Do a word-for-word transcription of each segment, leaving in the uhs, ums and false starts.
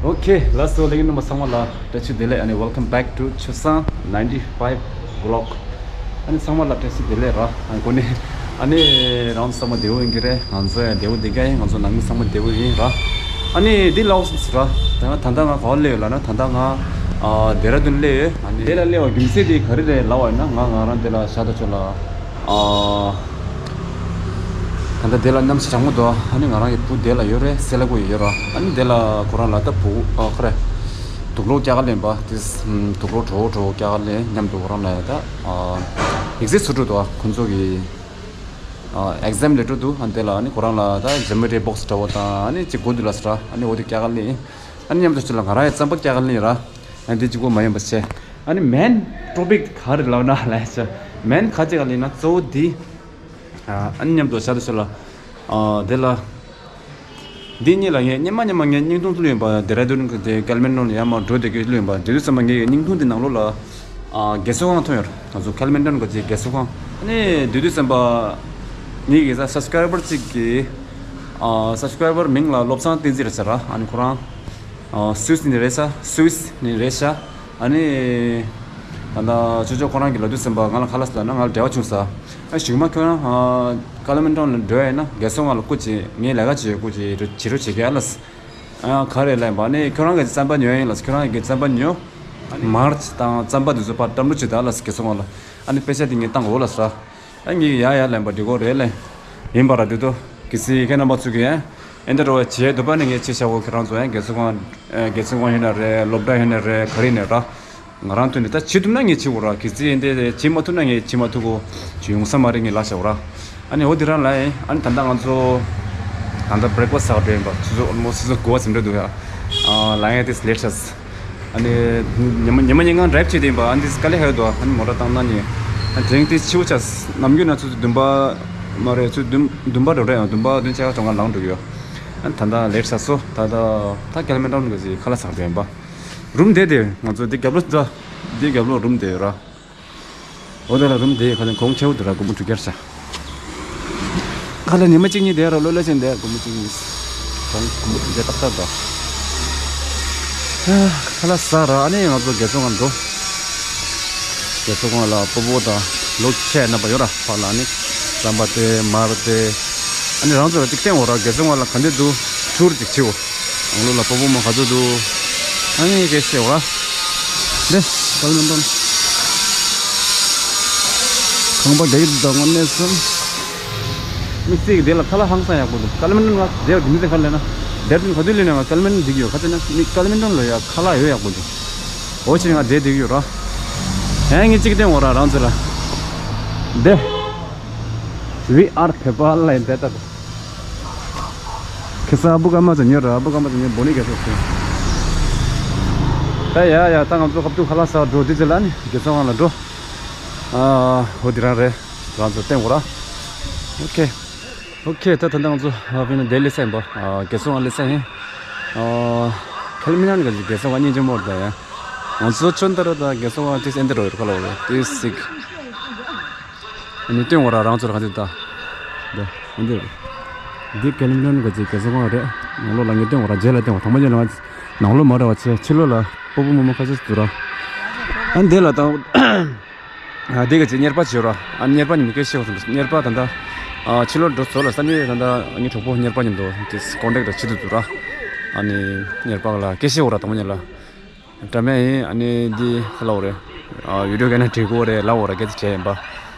ཨོ་ཁེ། ལགས་སོ། ལྷན་རྒྱས་རྣམ་པ་ཚང་མ་ལ་བཀྲ་ཤིས་བདེ་ལེགས། ཨ་ནི་welcome back to ཆུ་བཟང་ninety five vlog. ཨ་ནི་ཚང་མ་ལ་བཀྲ་ཤིས་བདེ་ལེགས་ར། ཨ་ནི་གོ་ནི་ཨ་ནི་རང་ཚང་མ་བདེ་པོ་ཡིན་གྱི་རེད། ང་ཚོ་ཡང་བདེ་པོ་བསྡད་ཀྱི་ཡིན། ང་ཚོ་ནང་མི་ཚང་མ་བདེ་པོ་ཡིན་ར། ཨ་ནི་འདི་ལབ་སོང་ཟེར་ར། ད་ད་ལྟ་ང་ག་པར་སླེབས་ཡོད་ལབ་ན། ད་ལྟ་ང་ཨ་ལྡེ་ར་ལྡུན་སླེབས་ཡོད། ཨ་ནི་འདི་ལ་སླེབས་པའི་རྒྱུ་མཚན་དེ་ག་རེ་རེད་ལབ་པ་ཡིན་ན། ང་ང་རང་འདི་ལ་ཤ་ད་ཆོ་ལ་ཨ། ད་ལྟ་དེ་ལ་གནམ་གཤིས་གྲང་མོ་འདུག་ཨ་ནི་ང་རང་གི་བུ་དེ་ལ་ཡོད་རེད། སེ་ལ་ཀུ་ཡི་ཡོད་ར། ཨ་ནི་དེ་ལ་ཁོ་རང་ལ་ད་བུ་ཨ་ཁོ་རེ་དུག་ལོག་སྐྱག་ལེན་པ་དེ། དུག་ལོག་གྲོ་བོ་གྲོ་བོ་སྐྱག་ལེན་མཉམ་དུ་ཁོ་རང་ལ་ད་ཨ་ཡིག་ཚད་ཚུར་འགྲོ་འདུག་ཁོ་ཚོ་གི་ཨ་ཨེག་ཛམ་ལས་འགྲོ་འདུག་ཨ་ནི་དེ་ལ་ཨ་ནི་ཁོ་རང་ལ་ད་ཇོ་མེ་ཊི་བོག་སི་འདྲ་བོ་དང་ཨ་ནི་ཅིག་དགོས་འདུག་ལབ་ཟེར་ར། ཨ་ནི་འོ་དེ་སྐྱག་ལེན། ཨ་ནི་མཉམ་དུ་ཅིག་ལ་ང་རང་ཡང་རྩམ་པ་སྐྱག་ལེན་ར། ཨ་ནི་དེ་གཅིག་པོ་མ་ཡིན་པ་བྱས། ཨ་ནི་མེན་ཊོ་པིག་ག་རེ་ལབ་ན་ལབ་ཡ་ཆ། མེན་ག་ཅིག་ག་ལེན་ན་གཙོ་བོ་འདི། ཨ་ནི་མཉམ་དུ་ཤ་ད་ཆོ་ལ། ཨ་དེ་ལ། འདི་གཉིས་ལ་ངས་སྔོན་མ་སྔོན་མ་ངས་བརྙན་ཐུང་བླུགས་ཡིན་པ། ལྡེ་ར་ལྡུན་གྱི་དེ་ཀལ་མན་ཌོན་ལ་ཡར་མར་འགྲོ་བསྡད་ཀྱི་བླུགས་ཡིན་པ། དེ་དུས་ཙམ་པ་ངའི་བརྙན་ཐུང་དེ་ནང་ལོགས་ལ་ཨ་རྒས་གསོ་ཁང་ཐོན་ཡོད་རེད། ང་ཚོ་ཀལ་མན་ཌོན་གྱི་རྒས་གསོ་ཁང་། ཨ་ནི་དེ་དུས་ཙམ་པ་ངའི་གི་ས་སབ་སི་ཀ་རའི་བར་གཅིག་གིས་ཨ་སབ་སི་ཀ་རའི་བར་མིང་ལ་བློ་བཟང་བསྟན་འཛིན་རེད་ཟེར་ར། ཨ་ནི་ཁོ་རང་ཨ་སུད་སི་ནས་རེད་ཤག་སུད་སི་ནས་རེད་ཤག་ཨ་ནི་ད་ལྟ་ཅོ་ཅོ་ཁོ་རང་གིས་ལབ་དུས་ཙམ་པ་ང་ལ་ཁ་ལག་ཟ་ན་ང་ལ་འབྲེལ་བ་བྱུང་ས། ཨ་གཞུག་མ་ཁྱོད་རང་ཨ་ཀལ་མན་ཌོན་ལ་འགྲོ་ཡ་ཡིན་ན་རྒས་གསོ་ཁང་ལ་སྐུ་མཁྱེན། ངས་ལས་ཀ་བྱེད་སྐུ་མཁྱེན་བྱེད་རོགས་བྱེད་ཀྱི་ཨ་ལགས། ཨ་ག་རེ་ལབ་ཡིན་པ། ཨ་ནི་ཁྱོད་རང་གིས་རྩམ་པ་ཉོ་ཡ་ཡིན་ལབ་ཟེར། ཁྱོད་རང་གིས་རྩམ་པ་ཉོ། མར་ཆི་དང་རྩམ་པ་དེ་ཚོ་ཕར་བཀྲམ་སྤྲོད་བྱེད་དང་ལབ་ཟེར། རྒས་གསོ་ཁང་ལ། ཨ་ནི་པེ་ས་དེ་ངས་བཏང་དགོས་ལབ་ཟེར། ཨ་ངས་ཡ་ཡ་ལབ་ཡིན་པ། འགྲིག་གོ་རེད་ལབ་ཡིན་པ་ར། དེ་ཚོ་གལ་སྲིད་ཁྱེད་རྣམ་པ་ཚོ་གིས་ཨེ་འདྲ་འགྲོ་བ་བྱེད་འདོད་པ་ནི་ངས་བྱེད་བྱ་བོ། ཁྱེད་རང་ཚོ་ཨེ་རྒས་གསོ་ཁང་ཨེ་རྒས་གསོ་ཁང་ཡིན་ན་རེད། སློབ་གྲྭ་ཡིན་ན་རེད། ག་རེ་ཡིན་ན་ར། ང་རང་ཐོན་ནས་ད་བྱེད་ཐུབ་ན་ངས་བྱེད་དགོས་ར། གལ་སྲིད་འདི་བྱེད་མ་ཐུབ་ན་ངས་བྱེད་མ་ཐུབ་གོ། ཅི་ཡོང་ས་མ་རེད། ངས་ལབ་བྱ་བ་ར། ཨ་ནི་འོ་དེ་རང་ལ་ཨེ། ཨ་ནི་ད་ལྟ་ང་ཚོ་ད་ལྟ་བྷི་རེག་ཕ་སི་ཟ་འགྲོ་ཡིན་པ། ཆུ་ཚོད་ཨོལ་མོ་སི་ཆུ་ཚོད་དགུ་པ་ཙམ་འགྲོ་འདུག་ཡ། ཨ་ལ་ཡ་དེ་ལེཊ་ཤག་ཨ་ནི་ཉི་མ་ཉི་མ་ཉིན་གང་ཌ་རའིབ་བྱེད་དེ་ཡིན་པ། ཨ་ནི་དེ་དཀའ་ལས་ཁག་ཡོད་དོ། ཨ་ནི་མོ་ཊ་བཏང་ན་ནི་ཨ་དེ་རིང་དེ་ཕྱི་པོ་ཆགས། ནམ་རྒྱུན་ན་ཆུ་ཚོད་བདུན་པ་མ་རེད། ཆུ་ཚོད་བདུན་བདུན་པ་འགྲོ་རེད། བདུན་པ་བདུན་ཕྱེད་ཀ་གྲངས་ཀ་ལངས་འགྲོ་གི་ཡོད། ཨ་ནི་ད་ལྟ་ལེཊ་ཤག་སོ། ད་ལྟ་ད་ཀལ་མན་ཌོན་གི་ཁ་ལག་ཟ་འགྲོ་ཡིན་པ། རུམ་དེ་དེ་ང་ཚོ་འདི་རྒྱབ་ལོགས་འདྲ། འདི་རྒྱབ་ལོགས་རུམ་དེ་ར། འོ་དེ་ལ་རུམ་དེ་ཁ་ལ་གོང་ཆེ་བོ་དེ་ར། སྒོར་མོ་དྲུག་བརྒྱ་རེད་ཤག་ཁ་ལ་ཉི་མ་གཅིག་གཉིས་བསྡད་ར། ལོ་ལོ་ཆེན་བསྡད། སྒོར་མོ་གཅིག་གཉིས། གོང་སྒོར་མོ་དྲུག་བརྒྱ་ཏག་ཏག་འདུག་ཁ་ལག་ཟ་ར། ཨ་ནི་ང་ཚོ་རྒས་གསོ་ཁང་འགྲོ། རྒས་གསོ་ཁང་ལ་སྤོ་བོ་དང་ལོ་ཆེ་རྣམ་པ་ཡོད་ར། ཕར་ལ་ཨ་ནི་རྩམ་པ་སྟེར། མར་སྟེར། ཨ་ནི་རང་ཚོ་ལ་ཅིག་སྟོན་འོ་ར། རྒས་གསོ་ཁང་ལ་ག་འདྲ་འདུག་ཊུར་ཅིག་བྱེད་འོ། ནང་ལོགས་ལ་སྤོ་བོ་མོ་ག་ཚོད་འདུག་ཨ་ནི་སྐད་བཤད་འོ་ར། འདི་ཀལ་མན་ཌོན། ཁང་པ་རྒྱ་ཡིག་འདུག་དངོས་གནས་སུ། དམིགས་བསལ་གྱི་དེ་ལ་ཁ་ལག་ཧང་སང་ཡག་པོ་འདུག་ཀལ་མན་ཌོན་ང་བསྡད་པ་དེ་མི་ཚེ་ག་རེ་ལབ་ན། ལྡེ་ར་ལྡུན་ག་དུས་སླེབས་ན་ང་ཀལ་མན་ཌོན་འགྲིག་གི་ཡོད། ག་ཚོད་ན་མི་ཀལ་མན་ཌོན་ལ་ཡ་ཁ་ལག་ཡོད་ཡག་པོ་འདུག་འོ་ཕྱིར་ང་བསྡད་བསྡད་ཀྱི་ཡོད་ར། ཨེ་ངས་གཅིག་སྟོན་འོ་ར་རང་ཚོ་ལ། འདི། We are Nepal ལབ་ཡིན་དེ་ལྟ་བུ། ཁ་སང་ཨ་བུ་ཀརྨ་ཚོ་ཉོས་ར། ཨ་བུ་ཀརྨ་ཚོ་ཉོས་འབོ་ནི་རྒས་གསོ་ཁང་། ད་ཡ་ཡ་ད་ང་ཚོ་ཁ་ཐུག་ཁ་ལག་ཟ་འགྲོ། དེ་ཚེ་ལ་ནི་རྒས་གསོ་ཁང་ལ་འགྲོ། ཨ་འོ་དེ་རང་རེད། རང་ཚོ་བསྟན་དགོས་ར། ཨོ་ཁེ། ཨོ་ཁེ། ད་ད་ལྟ་ང་ཚོ་ཨ་ཕ་ནི་དེ་སླེབས་ས་ཡིན་པ། ཨ་རྒས་གསོ་ཁང་སླེབས་ས་ཡིན། ཨ་ཁལ་མི་ནན་ག་ཅིག་རྒས་གསོ་ཁང་སྙིང་རྗེ་མོ་རེད་ད་ཡ། ང་ཚོ་ཆོན་ཏ་ར་ད་རྒས་གསོ་ཁང་ཏིས་ཨེ་འདི་རོ་ཡོད་ཁ་ལ་འོ་རེད་ཏིས་སིག་ཨ་ནི་སྟོན་འོ་ར་རང་ཚོར་ག་ཚོད་ད། འདི་འདི་རེད། འདི་ཀལ་མི་ནན་ག་ཅིག་རྒས་གསོ་ཁང་རེད། ནང་ལོགས་ལ་ངས་སྟོན་འོ་ར། རྗེས་ལ་སྟོན་འོ། དང་པོ་ཉིད་ལ་ང་ནང་ལོགས་མ་རེད་བ། ཕྱི་ཕྱི་ལོགས་ལ་སྤོ་བོ་མོ་མོ་ཁ་ཤས་འདུག་ར། ཨ་འདི་ལ་ད་ཨ་འདི་ག་ཅིག་གཉེར་པ་བྱེད་ར། ཨ་གཉེར་པ་མཉམ་དུ་སྐད་བཤད་འོ་སོང་། གཉེར་པ་ད་ལྟ་ཨ་ཕྱི་ལོགས་འགྲོ་ཚོ་ལ་ས་ནི་ད་ལྟ་ངའི་གྲོགས་པོ་གཉེར་པ་མཉམ་དུ་ཏིས་ཀོན་ཊེག་ཊ་བྱེད་དུ་འདུག་ར། ཨ་ནི་གཉེར་པ་ལ་སྐད་བཤད་འོ་ར། དང་པོ་ཉིད་ལ། འདྲ་མེད་ཡིན། ཨ་ནི་འདི་ཁ་ལ་འོ་རེད། ཨ་བི་ཌིའོ་རྒྱག་ན་འགྲིག་གོ་རེད་ལབ་འོ་ར། སྐད་ཆ་བྱས་ཡིན་པ།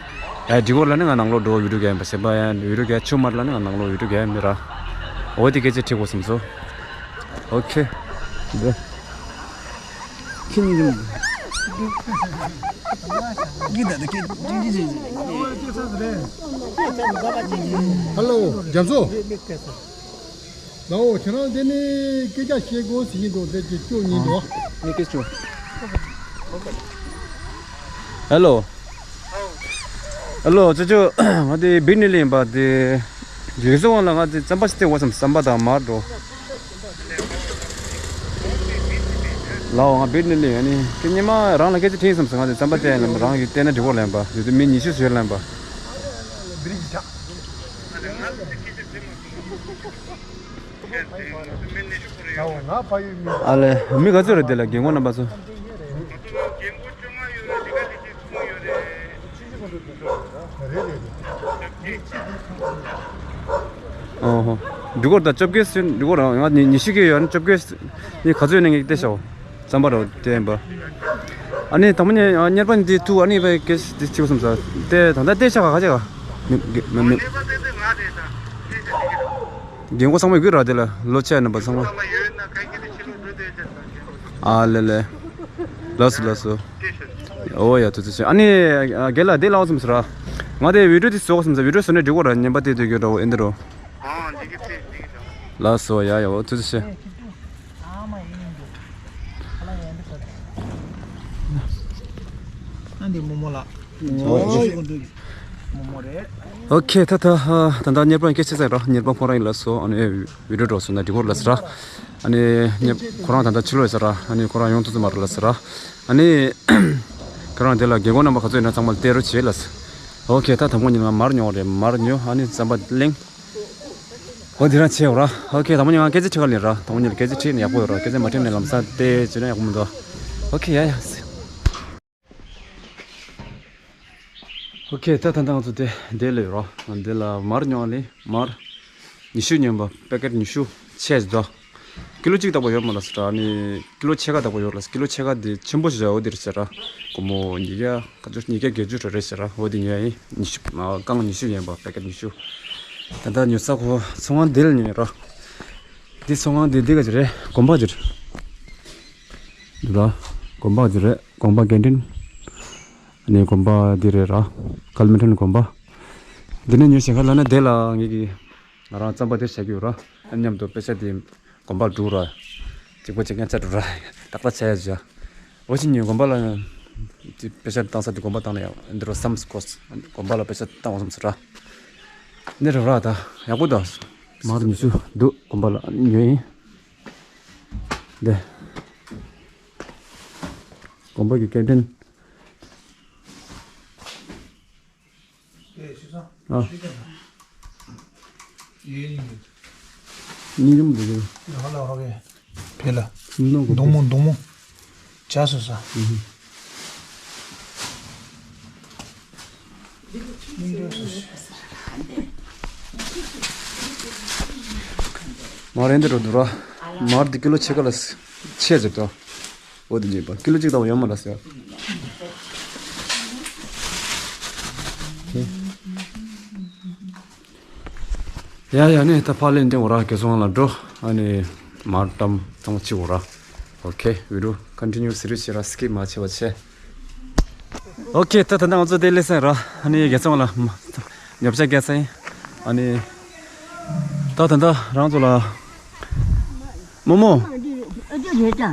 ཨ་འགྲིག་གོ་ལབ་ན་ང་ནང་ལོགས་འགྲོ་བི་ཌིའོ་རྒྱག་ཡིན་པ་ཟེར་བ། ཡ་བི་ཌིའོ་རྒྱག་ཆོག་མ་རེད་ལབ་ན་ང་ནང་ལོགས་བི་ཌིའོ་རྒྱག་ཡིན་མི་ར། འོ་དེ་སྐད་ཆ་དྲིས་གོ་བསམ་སོང་། ཨོ་ཁེ། འདི། ཁྱེད་གཉིས་ཀྱི། ཧ་ལོ། རྒྱ་མཚོ། ལའོ། ཁྱེད་རང་དེ་ནས་སྐད་ཆ་བཤད་དགོས་ཟེར་གྱི་འདུག་དེ་ཅིག་སྐྱོ་ཉིན་འདུག་མི་སྐད་ཆུ། ཧེ་ལོ། ཧེ་ལོ། ཅོ་ཅོ། ང་དེ་བིར་ནས་ལེན་པ་དེ། རྒྱུ་སོང་ལ་ང་དེ་རྩམ་པ་ཞིག་སྟེར་དགོས་བསམ། རྩམ་པ་དང་མར་འགྲོ། ལའོ། ང་བིར་ནས་ལེན་ཡ་ནི་ཁྱེད་ཉི་མ་རང་ལ་སྐད་ཆ་དྲིས་བསམ་སོང་། ང་དེ་རྩམ་པ་སྟེར་ཡ་ལ་རང་གིས་སྟེར་ན་འགྲིག་གོ་ལེན་པ། དེ་དུས་མི་ཉི་ཤུ་ཟིན་ལེན་པ། བིར་གྱི་ཆ། ཨ་ལས། མི་ག་ཚོད་རེད་དེ་ལ་རྒན་གོག་རྣམ་པ་ཚོ། ཨོ་ཧོ། འདི་སྐོར་ད་བཅོ་བརྒྱད་ཟིན་འདི་སྐོར་ང་ཉི་ཉི་ཤུ་གི་ཡོད་ན་བཅོ་བརྒྱད་ནི་ག་ཚོད་ཡོད་ན་ངས་བལྟས་ཤག་རྩམ་པ་རོ་དེ་ཡིན་པ། ཨ་ནི་དང་པོ་ནས་གཉེར་པ་འདི་ཐུག་ཨ་ནི་བའི་སྐད་ཆ་འདི་ཅིག་བསམ་ས་དེ་ད་ལྟ་བལྟས་ཤག་ག་ཅིག་ག་མི་མི་མི། རྒན་གོག་ཚང་མ་ཡོད་ཀྱི་ར་དེ་ལ་ལོ་ཆེ་རྣམ་པ་ཚང་མ། ཨ་ལེ་ལེ། ལགས་སོ་ལགས་སོ། ཨོ་ཡ་ཐུགས་རྗེ་ཆེ། ཨ་ནི་རྒན་ལགས་དེ་ལ་འོ་བསམ་ཟེར་ར། ང་དེ་བི་ཌིའོ་དེ་བཟོ་བསམ་ཟེར་བི་ཌིའོ་བཟོ་ནས་འགྲིག་གོ་ར་ཉན་པ་དེ་དུས་རྒྱུ་འདྲ་བོ་ཨེ་འདི་རོ། ལགས་སོ་ཡ་ཡ་འོ་ཐུགས་རྗེ་ཆེ། ཨ་འདི་རྨོ་མོ་ལགས། ཨོ་ཡ། རྨོ་མོ་རེད། ཨོ་ཁེ། ད་ད་ད་ད་གཉེར་པ་སྐད་ཆ་ཟེར་ར་གཉེར་པ་ཁོ་རང་ཡིན་ལགས་སོ། ཨ་ནི་བི་ཌིའོ་འགྲོ་སོང་ན་འགྲིག་གོ་ལགས་སོ་ར། ཨ་ནི་ཁོ་རང་ད་ལྟ་ཕྱི་ལོགས་ཡོད་ས་ར། ཨ་ནི་ཁོ་རང་ཡོང་ཐུབ་ས་མ་རེད་ལགས་སོ་ར། ཨ་ནི་ཁོ་རང་དེ་ལ་རྒན་གོག་རྣམ་པ་ག་ཚོད་ཡོད་ན་ཚང་མ་ལ་སྟེར་རོགས་བྱེད་ལགས་སོ། ཨོ་ཁེ། ད་དང་པོ་ཉིད་ང་མར་ཉོ་རེད། མར་ཉོ། ཨ་ནི་རྩམ་པ་གླེང་། ཨོ་འདི་རང་བྱེད་འོ་ར། ཨོ་ཁེ། དང་པོ་ཉིད་ང་སྐད་ཆ་དྲི་ག་ལེན་ར། དང་པོ་ཉིད་ལ་སྐད་ཆ་དྲིས་ན་ཡག་པོ་ཡོད་ར། སྐད་ཆ་མ་དྲིས་ན་ལམ་སང་དེ་བྱས་ན་ཡག་པོ་མི་འདུག་ཨོ་ཁེ། ཡ་ཡ། ཨོ་ཁེ། ད་ད་ད་ང་ཚོ་དེ་དེ་ལ་ཡོད་རོ། དེ་ལ་མར་ཉོ་ལེ་མར། ཉི་ཤུ་ཉོན་པ་པེ་ཀེ་ཊི་ཉི་ཤུ་ཆེ་ཟེར་དོ། ཀི་ལོ་གཅིག་ལྟ་བུ་ཡོད་མ་ལགས་སོ་ར། ཨ་ནི་ཀི་ལོ་ཕྱེད་ཀ་ལྟ་བུ་ཡོད་ལགས། ཀི་ལོ་ཕྱེད་ཀ་དེ་ཆེན་པོ་ཞིག་འོ་དེ་རེད་ཟེར་ར། སྒོར་མོ་ཉིས་བརྒྱ་ག་ཚོད་ཉིས་བརྒྱ་བརྒྱད་ཅུ་རེ་རེད་ཟེར་ར། འོ་དེ་ཉོས་ཡིན། ཉི་ཤུ་ཨ་རྐང་ཉི་ཤུ་ཡིན་པ་པེ་ཀེ་ཊི་ཉི་ཤུ། ད་ལྟ་ཉོ་ས་ཁོ་ཚོང་ཁང་དེ་ལ་ཉོས་ར། འདི་ཚོང་ཁང་འདི་འདི་ག་ཅིག་རེད། དགོན་པ་ཅིག་རེད། འདི་ལ་དགོན་པ་ཅིག་རེད། དགོན་པ་ཀན་ཊིན། ཨ་ནི་དགོན་པ་འདི་རེད་ར། ཀལ་མན་ཊོན་དགོན་པ། འདི་ནས་ཉོས་བྱས་ག་ལབ་ན་དེ་ལ་ངེད་ཀྱི་ང་རང་རྩམ་པ་དེ་བཞག་གི་ཡོད་ར། ཨ་མཉམ་དུ་པེ་ས་དེ་དགོན་པར་འགྲོ་ར། གཅིག་པ་གཅིག་རྐྱང་ཆ་འགྲོ་ར། ཏག་ཏག་བྱས་ཡ་བྱ། འོ་ཅི་ཉོས་དགོན་པ་ལ་དེ་པེ་ས་བཏང་ས་དེ་དགོན་པ་བཏང་ན་ཡང་འདི་རུ་བསམ་སྐོར་དགོན་པ་ལ་པེ་ས་བཏང་བ་བསམ་ས་ར། འདི་རུ་ར་ད་ཡག་པོ་ད། མར་ཉི་ཤུ་འདུག་དགོན་པ་ལ་ཉོས་ཡིན། འདི་དགོན་པ་གི་ཀན་ཊིན། ཨ། གཉིས་འཇོམས་འདུག་གི། ཕེ་ལ། གདོང་མོ་གདོང་མོ། ཇ་སོ་ས། མར་རེད་འདི་རུ་འདུག་ར། མར་འདི་ཀི་ལོ་ཕྱེད་ཀ་ལ་ཆེ་ཟེར་ཏོ། འོ་དེ་ཉོས་པ་ཀི་ལོ་གཅིག་ལྟ་བུ་ཡོད་མ་རེད་ཟེར། ཡ་ཡ་ནི་ད་ཕར་ལེན་ཏེ་འོ་ར་རྒན་ཚང་ལ་འགྲོ། ཨ་ནི་མར་ཏམ་ཏང་ཅི་འོ་ར། ཨོ་ཁེ། བི་ཌིའོ་ཀོན་ཊི་ནིའུ་ཟེར་རུ་བྱེད་ར། སི་ཀིབ་མ་བྱེད་པ་བྱེད། ཨོ་ཁེ། ད་ད་ང་ཚོ་དེ་ལེ་སེ་ར། ཨ་ནི་རྒན་ཚང་ལ་ཉོ་ཆ་རྒྱག་ས་ཡིན། ཨ་ནི་ད་ད་ད་རང་ཚོ་ལ་རྨོ་མོ། ཨ་ཅེ་རེད་ད།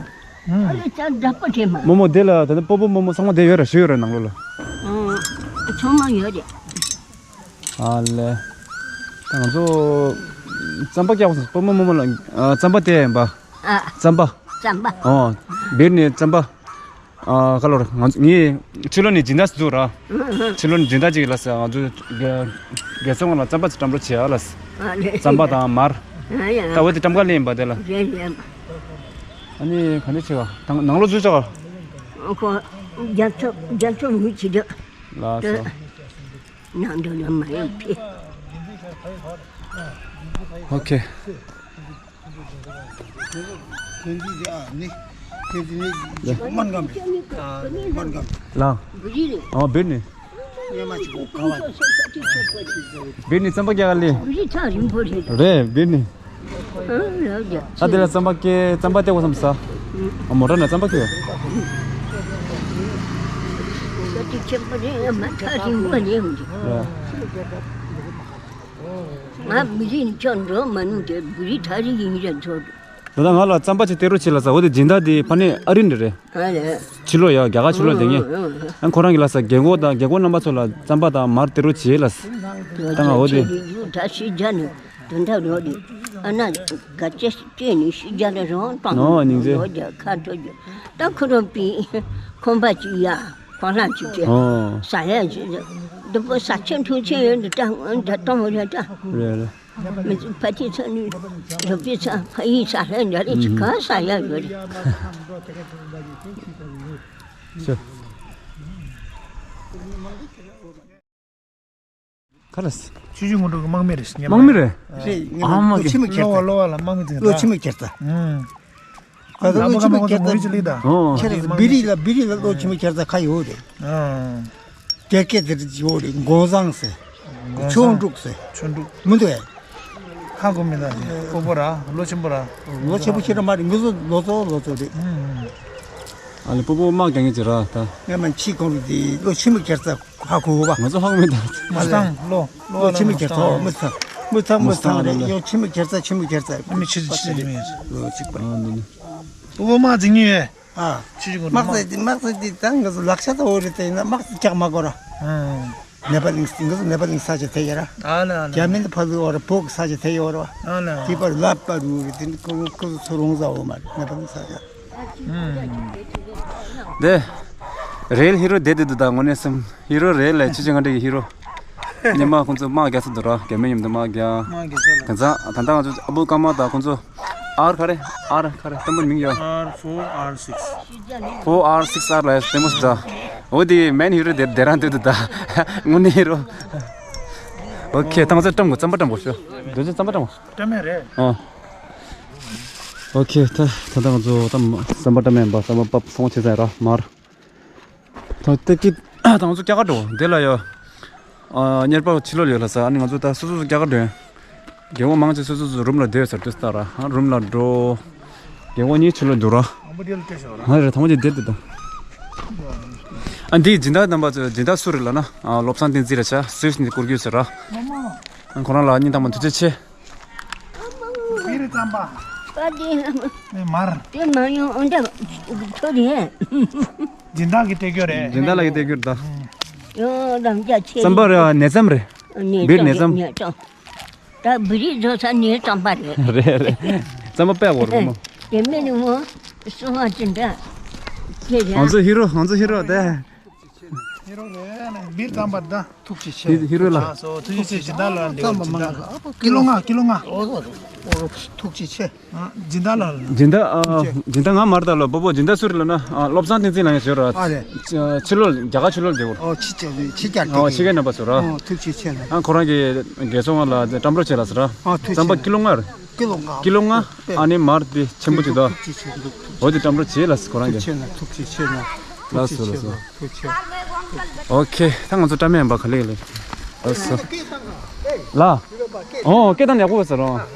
ཨ་ལེ་ཅག་འདྲ་པོ་བྱེད་མ། རྨོ་མོ་དེ་ལ་ད་ལྟ་སྤོ་བོ་རྨོ་མོ་ཚང་མ་བསྡད་ཡོད་ར། བཞུགས་ཡོད་ར་ནང་ལོགས་ལ། ཨང་། ཚང་མ་ཡོད་རེད། ཨ་ལེ། ད་ང་ཚོ་རྩམ་པ་སྐྱག་སྤོ་བོ་རྨོ་མོ་ལ་ཨ་རྩམ་པ་དེ་ཡིན་པ། ཨ། རྩམ་པ། རྩམ་པ། ཨོ། བིར་ནི་རྩམ་པ། ཨ་ཁ་ལོར་ང་ཚོ་ངའི་ཕྱི་ལོགས་ནས་སྦྱིན་བདག་ཞིག་འདུག་ར། ཕྱི་ལོགས་ནས་སྦྱིན་བདག་ཅིག་ལ་ཟེར། ང་ཚོ་རྒན་རྒན་ཚང་ལ་རྩམ་པ་ཅིག་བཀྲམ་རོགས་བྱེད་ཨ་ལ་ཟེར། ཨ་ལེ། རྩམ་པ་དང་མར། ཨ་ཡ། ད་འོ་དེ་བཀྲམ་ག་ལེན་པ་དེ་ལ། རེད་རེད། ཨ་ནི་ག་འདྲ་བྱེད་ག་ད་ནང་ལོགས་འཛུལ་ཆོག་ག་ཁོ་རྒྱ་མཚོ་རྒྱ་མཚོ་མུ་ཅི་འདུག་ལགས་སོ། ནང་དུ་ལ་མ་ཡོང་ཕི། ཨོ་ཁེ། ཐེན་ཙི་ཨ་ནི། ཐེན་ཙི་ནི་མན་གམ། ཨ་མན་གམ། ལགས། ཨོ་བིར་ནི། བིར་ནི་རྩམ་པ་རྒྱག་ག་ལེ། རེད་བིར་ནི། ཨ་དེ་ལ་རྩམ་པ་སྐྱེ་རྩམ་པ་སྟེར་དགོས་བསམ་ས། ཨ་མོ་ཊ་ནས་རྩམ་པ་སྐྱེ་ཡོད། ང་མི་རིགས་ནི་ཁྱོད་འགྲོ་མ་ནུས་ཏེ་བུ་རིགས་ཐ་རི་ཡིན་ར་འགྲོ། ད་ལྟ་ང་ལ་རྩམ་པ་ཅིག་སྟེར་རོགས་བྱེད་ལ་ཟེར། འོ་དེ་སྦྱིན་བདག་དེ་ཕ་ནས་ཨ་རི་ནས་རེད། ཨ་ལས། ཕྱི་ལོགས་ཡ་རྒྱ་གར་ཕྱི་ལོགས་བསྡད་མཁན། ཨ་ཁོ་རང་གིས་ལ་ཟེར་རྒན་གོག་དང་རྒན་གོག་རྣམ་པ་ཚོ་ལ་རྩམ་པ་དང་མར་སྟེར་རོགས་བྱེད་ལ་ཟེར། ད་ང་འོ་དེ། ད་ཤི་རྒྱ་ནི་དོན་དག་རོགས་དེ་ཨ་ན་ག་ཅེ་སྐྱེས་ནས་ཤི་རྒྱ་ལ་རང་བཏང་ནོ་སྙིང་རྗེ། རོགས་རྒྱ་ཁ་ཐོ་རྒྱ་ད་ཁོ་རང་པི་ཁོམ་པ་ཅིག་ཡ། ཁོང་ལ་ཅིག་ཅེ། ཨོ། ཟ་ཡ་ཅིག་འདི་པོ་ཟ་ཆེན་འཐུང་ཆེན་ཡོད་འདི་ད་ད་གཏོང་རེད་ད། རེད་རེད། མི་ཚོ་ཕ་ཏི་ཚ་ནི་རོ་པི་ཚ་ཕ་ཡི་ཚ་ལྷན་འདྲ་རེད། ཅི་གང་ས་ཡ་ཡོད་རེད། ཤོ། ག་རེ། ཆུ་ཆུ་ངོ་འགྲོ་གི་དམག་མི་རེད། དམག་མི་རེད། རེད། ཨ་མ་གི། ཕྱི་མི་ཁྱེར་ལོ་བ་ལོ་བ་ལ་དམག་མི་དེ། ལོ་ཕྱི་མི་ཁྱེར་ད། ཨུམ། ད་ལྟ་ལོ་ཕྱི་མི་ཁྱེར་ད། ཁྱེར་བའི་བི་རི་ལ་བི་རི་ལ་ལོ་ཕྱི་མི་ཁྱེར་ད་ཁ་ཡོད་རེད། ཨ། དེ་སྐད་དེར་ཡོད་རེད། མགོ་བཟང་ཟེར། མགོ་བཟང་། ཆོས་འབྲུག་ཟེར། ཆོས་འབྲུག་མི་འདུག་ཨེ། ཧ་གོ་མི་འདུག་སྤོ་བོ་ར་ལོ་ཆེན་པོ་ར། ལོ་ཆེན་པོ་ཞིག་ར་མ་རེད། ངུ་ཚོ་ལོ་ཚོ་ལོ་ཚོ་རེད། ཨ་ལེ་སྤོ་བོ་དམག་རྒྱག་མཁན་ཅིག་ར་ད། ངས་མ་ཕྱི་གོང་རུ་དེ་ལོ་ཕྱི་མི་ཁྱེར་ས་ཧ་གོ་བ། ང་ཚོ་ཧ་གོ་མི་འདུག་མུ་སི་ཐང་ལོ་ལོ་ཕྱི་མི་ཁྱེར་ས་མུ་སི་ཐང་མུ་སི་ཐང་མུ་སི་ཐང་རེད། ཡོ་ཕྱི་མི་ཁྱེར་ས་ཕྱི་མི་ཁྱེར་ས་མི་ཕྱི་ཕྱི་མི་ལོ་གཅིག་པ། ཨ་འདི་ནི། སྤོ་བོ་དམག་འཛིང་མཁན་ཡོད། ཨ། ཆུ་ཆུ་གོ་དམག་རྩལ་དེ་དམག་རྩལ་དེ་ད་ང་ཚོ་ལག་ཆ་ད་འོ་རེད་དེ་ན་དམག་རྩལ་རྒྱག་མ་དགོས་ར། ཨང་། ནེ་པ་ལིང་ང་ཚོ་ནེ་པ་ལིང་ས་ཆ་དེ་ཡ་ར། ཨ་ལ་ཨ་ལ། རྒྱ་མི་ནི་ཕ་ལུ་འོ་ར་བོག་ས་ཆ་དེ་ཡོད་ར། ཨ་ལ། དེ་པར་ལབ་པ་རུ་རེད་དེ་ནི་ཁོ་ཁོ་ཚོ་ཚོ་རོང་ཟ་འོ་མ་རེད་ནེ་པ་ལིང་ས་ཆ། ཨང་། དེ། རེལ་ཧི་རོ་བསྡད་དེ་འདུག་ད་དངོས་གནས་སེམས། ཧི་རོ་རེད་ལས་ཆུ་ཆུ་ང་འདྲ་གི་ཧི་རོ། ཉི་མ་ཁོང་ཚོ་དམག་རྒྱག་ས་འདུག་ར་རྒྱ་མི་མཉམ་དུ་དམག་རྒྱག་དམག་རྒྱག་ས་ལ། དེ་ཚ་ད་ལྟ་ང་ཚོ་ཨ་བུ་ཀ་མ་དང་ཁོང་ཚོ། ཨར་ག་རེ། ཨར་ག་རེ་བསྟན་པ་མིང་ཡོད། ཨར་ཕོར་ཨར་སིགས། ཕོར་ཨར་སིགས་ཨར་ལ་ཡ་བསྟན་པ་སུ་ད། འོ་དེ་མེན་ཧི་རོ་དེ་དེ་རང་དེ་དུ་ད། དངོས་གནས་ཧི་རོ། ཨོ་ཁེ་ད་ང་ཚོ་བཀྲམ་དགོས་རྩམ་པ་བཀྲམ་དགོས་ཤོ། འདོད་ཆེན་རྩམ་པ་བཀྲམ་དགོས། བཀྲམ་ཡ་རེད། ཨ། ཨོ་ཁེ་ད་ད་ལྟ་ང་ཚོ་ད་རྩམ་པ་བཀྲམ་ཡ་ཡིན་པ་རྩམ་པ་པབ་སོང་བྱེད་ས་ཡ་ར་མར། ད་ལྟ་ཀི་ད་ང་ཚོ་སྐྱ་ཀ་འགྲོ་འདི་ལ་ཡོད། ཨ་གཉེར་པ་ཕྱི་ལོགས་ཡོད་ལ་ས། ཨ་ནི་ང་ཚོ་ད་སོ་སོ་སོ་སྐྱ་ཀ་འགྲོ་ཡོད། རྒན་གོག་མང་ཆེ་སོ་སོ་སོ་རུམ་ལ་སྡོད་ཟེར་དུས་ལྟར་ཨ་རུམ་ལ་འགྲོ། རྒན་གོག་གཉིས་ཕྱི་ལོགས་འགྲོ་ར། ཨ་མ་འདི་ལ་སྐྱ་ཞོག་ར། ཨ་རེ་ད་ང་ཅི་བསྡད་དེ་ད། ཨ་འདི་སྦྱིན་བདག་རྣམ་པ་ཚོ་སྦྱིན་བདག་སུ་རེད་ལབ་ན་ཨ་བློ་བཟང་བསྟན་འཛིན་རེད་ཤག་སུད་སི་ནས་བསྐུར་རྒྱུ་ཟེར་ར། ཨ་ཁོ་རང་ལ་སྙིང་ཐག་པ་ཐུགས་རྗེ་ཆེ། བི་རི་རྩམ་པ། པ་དེ་ནས་མར། དེ་མ་ཡོང་ཨོ་འདྲ་ཐོ་རེད། སྦྱིན་བདག་གི་སྤྲད་རྒྱུ་རེད། སྦྱིན་བདག་ལགས་ཀྱི་སྤྲད་རྒྱུ་རེད་ད། ཡོ་རམ་རྒྱ་ཆེ། རྩམ་པ་རེད་ནས་རྩམ་རེད། ནས་བི་རི་ནས་རྩམ། ནས་རྩམ། ད་བི་རི་བཟོ་ས་ནས་རྩམ་པ་རེད། རེད་རེད། རྩམ་པ་དཔེ་འོར་མོ། དེ་མིན་ནི་མོ། སོང་བ་ཅི་འདྲ། ཁྱེད་ང་ཚོ་ཧི་རོ་ང་ཚོ་ཧི་རོ་དེ། ཧི་རོ་རེད་ན་བིར་རྩམ་པ་ད། ཐུགས་རྗེ་ཆེ། ཧི་ཧི་རོ་ལ། ལགས་སོ་ཐུགས་རྗེ་ཆེ་སྦྱིན་བདག་ལ་འདྲི་བ་སྦྱིན་བདག་ཀི་ལོ་ལྔ་ཀི་ལོ་ལྔ། ཨོ་ཨོ་ཐུགས་རྗེ་ཆེ། ཨ་སྦྱིན་བདག་ལ། སྦྱིན་བདག་ཨ་སྦྱིན་བདག་ང་མར་ད་ལོ་སྤོ་བོ་སྦྱིན་བདག་སུ་རེད་ལབ་ན་ཨ་བློ་བཟང་བསྟན་འཛིན་ལགས་ཡང་ཞོར་ར། ཨ་རེད། ཕྱི་ཕྱི་ལོགས་རྒྱ་གར་ཕྱི་ལོགས་རྒྱ་གར། ཨོ་ཕྱི་རྒྱ་ཕྱི་རྒྱ་ཨོ་ཕྱི་རྒྱ་རྒྱ་རྒྱ་རྣམ་པ་ཚོ་ར། ཨོ་ཐུགས་རྗེ་ཆེ་ལ། ཨ་ཁོ་རང་གི་རྒས་སོང་ང་ལ་བཀྲམ་རོགས་བྱེད་ལ་ཟེར་ར། ཨོ་ཐུགས་རྩམ་པ་རྗེ་ཆེ། ཀི་ལོ་ལྔ་རེད། ཀི་ལོ་ལྔ། ཀི་ལོ་ལྔ་ཨ་ནི་མར་དེ་ཆེན་པོ་ཅིག་དོ། འོ་དེ་བཀྲམ་རོགས་བྱེད་ལ་ཁོ་རང་གི། ལགས་སོ་ལགས་སོ། ཨོ་ཁེ་ད་ང་ཚོ་བཀྲམ་ཡ་ཡིན་པ་ག་ལེ་ག་ལེ། ལགས་སོ། ལ། ཨོ་སྐད་བཏང་ཡག་པོ་ཟེར་རོ།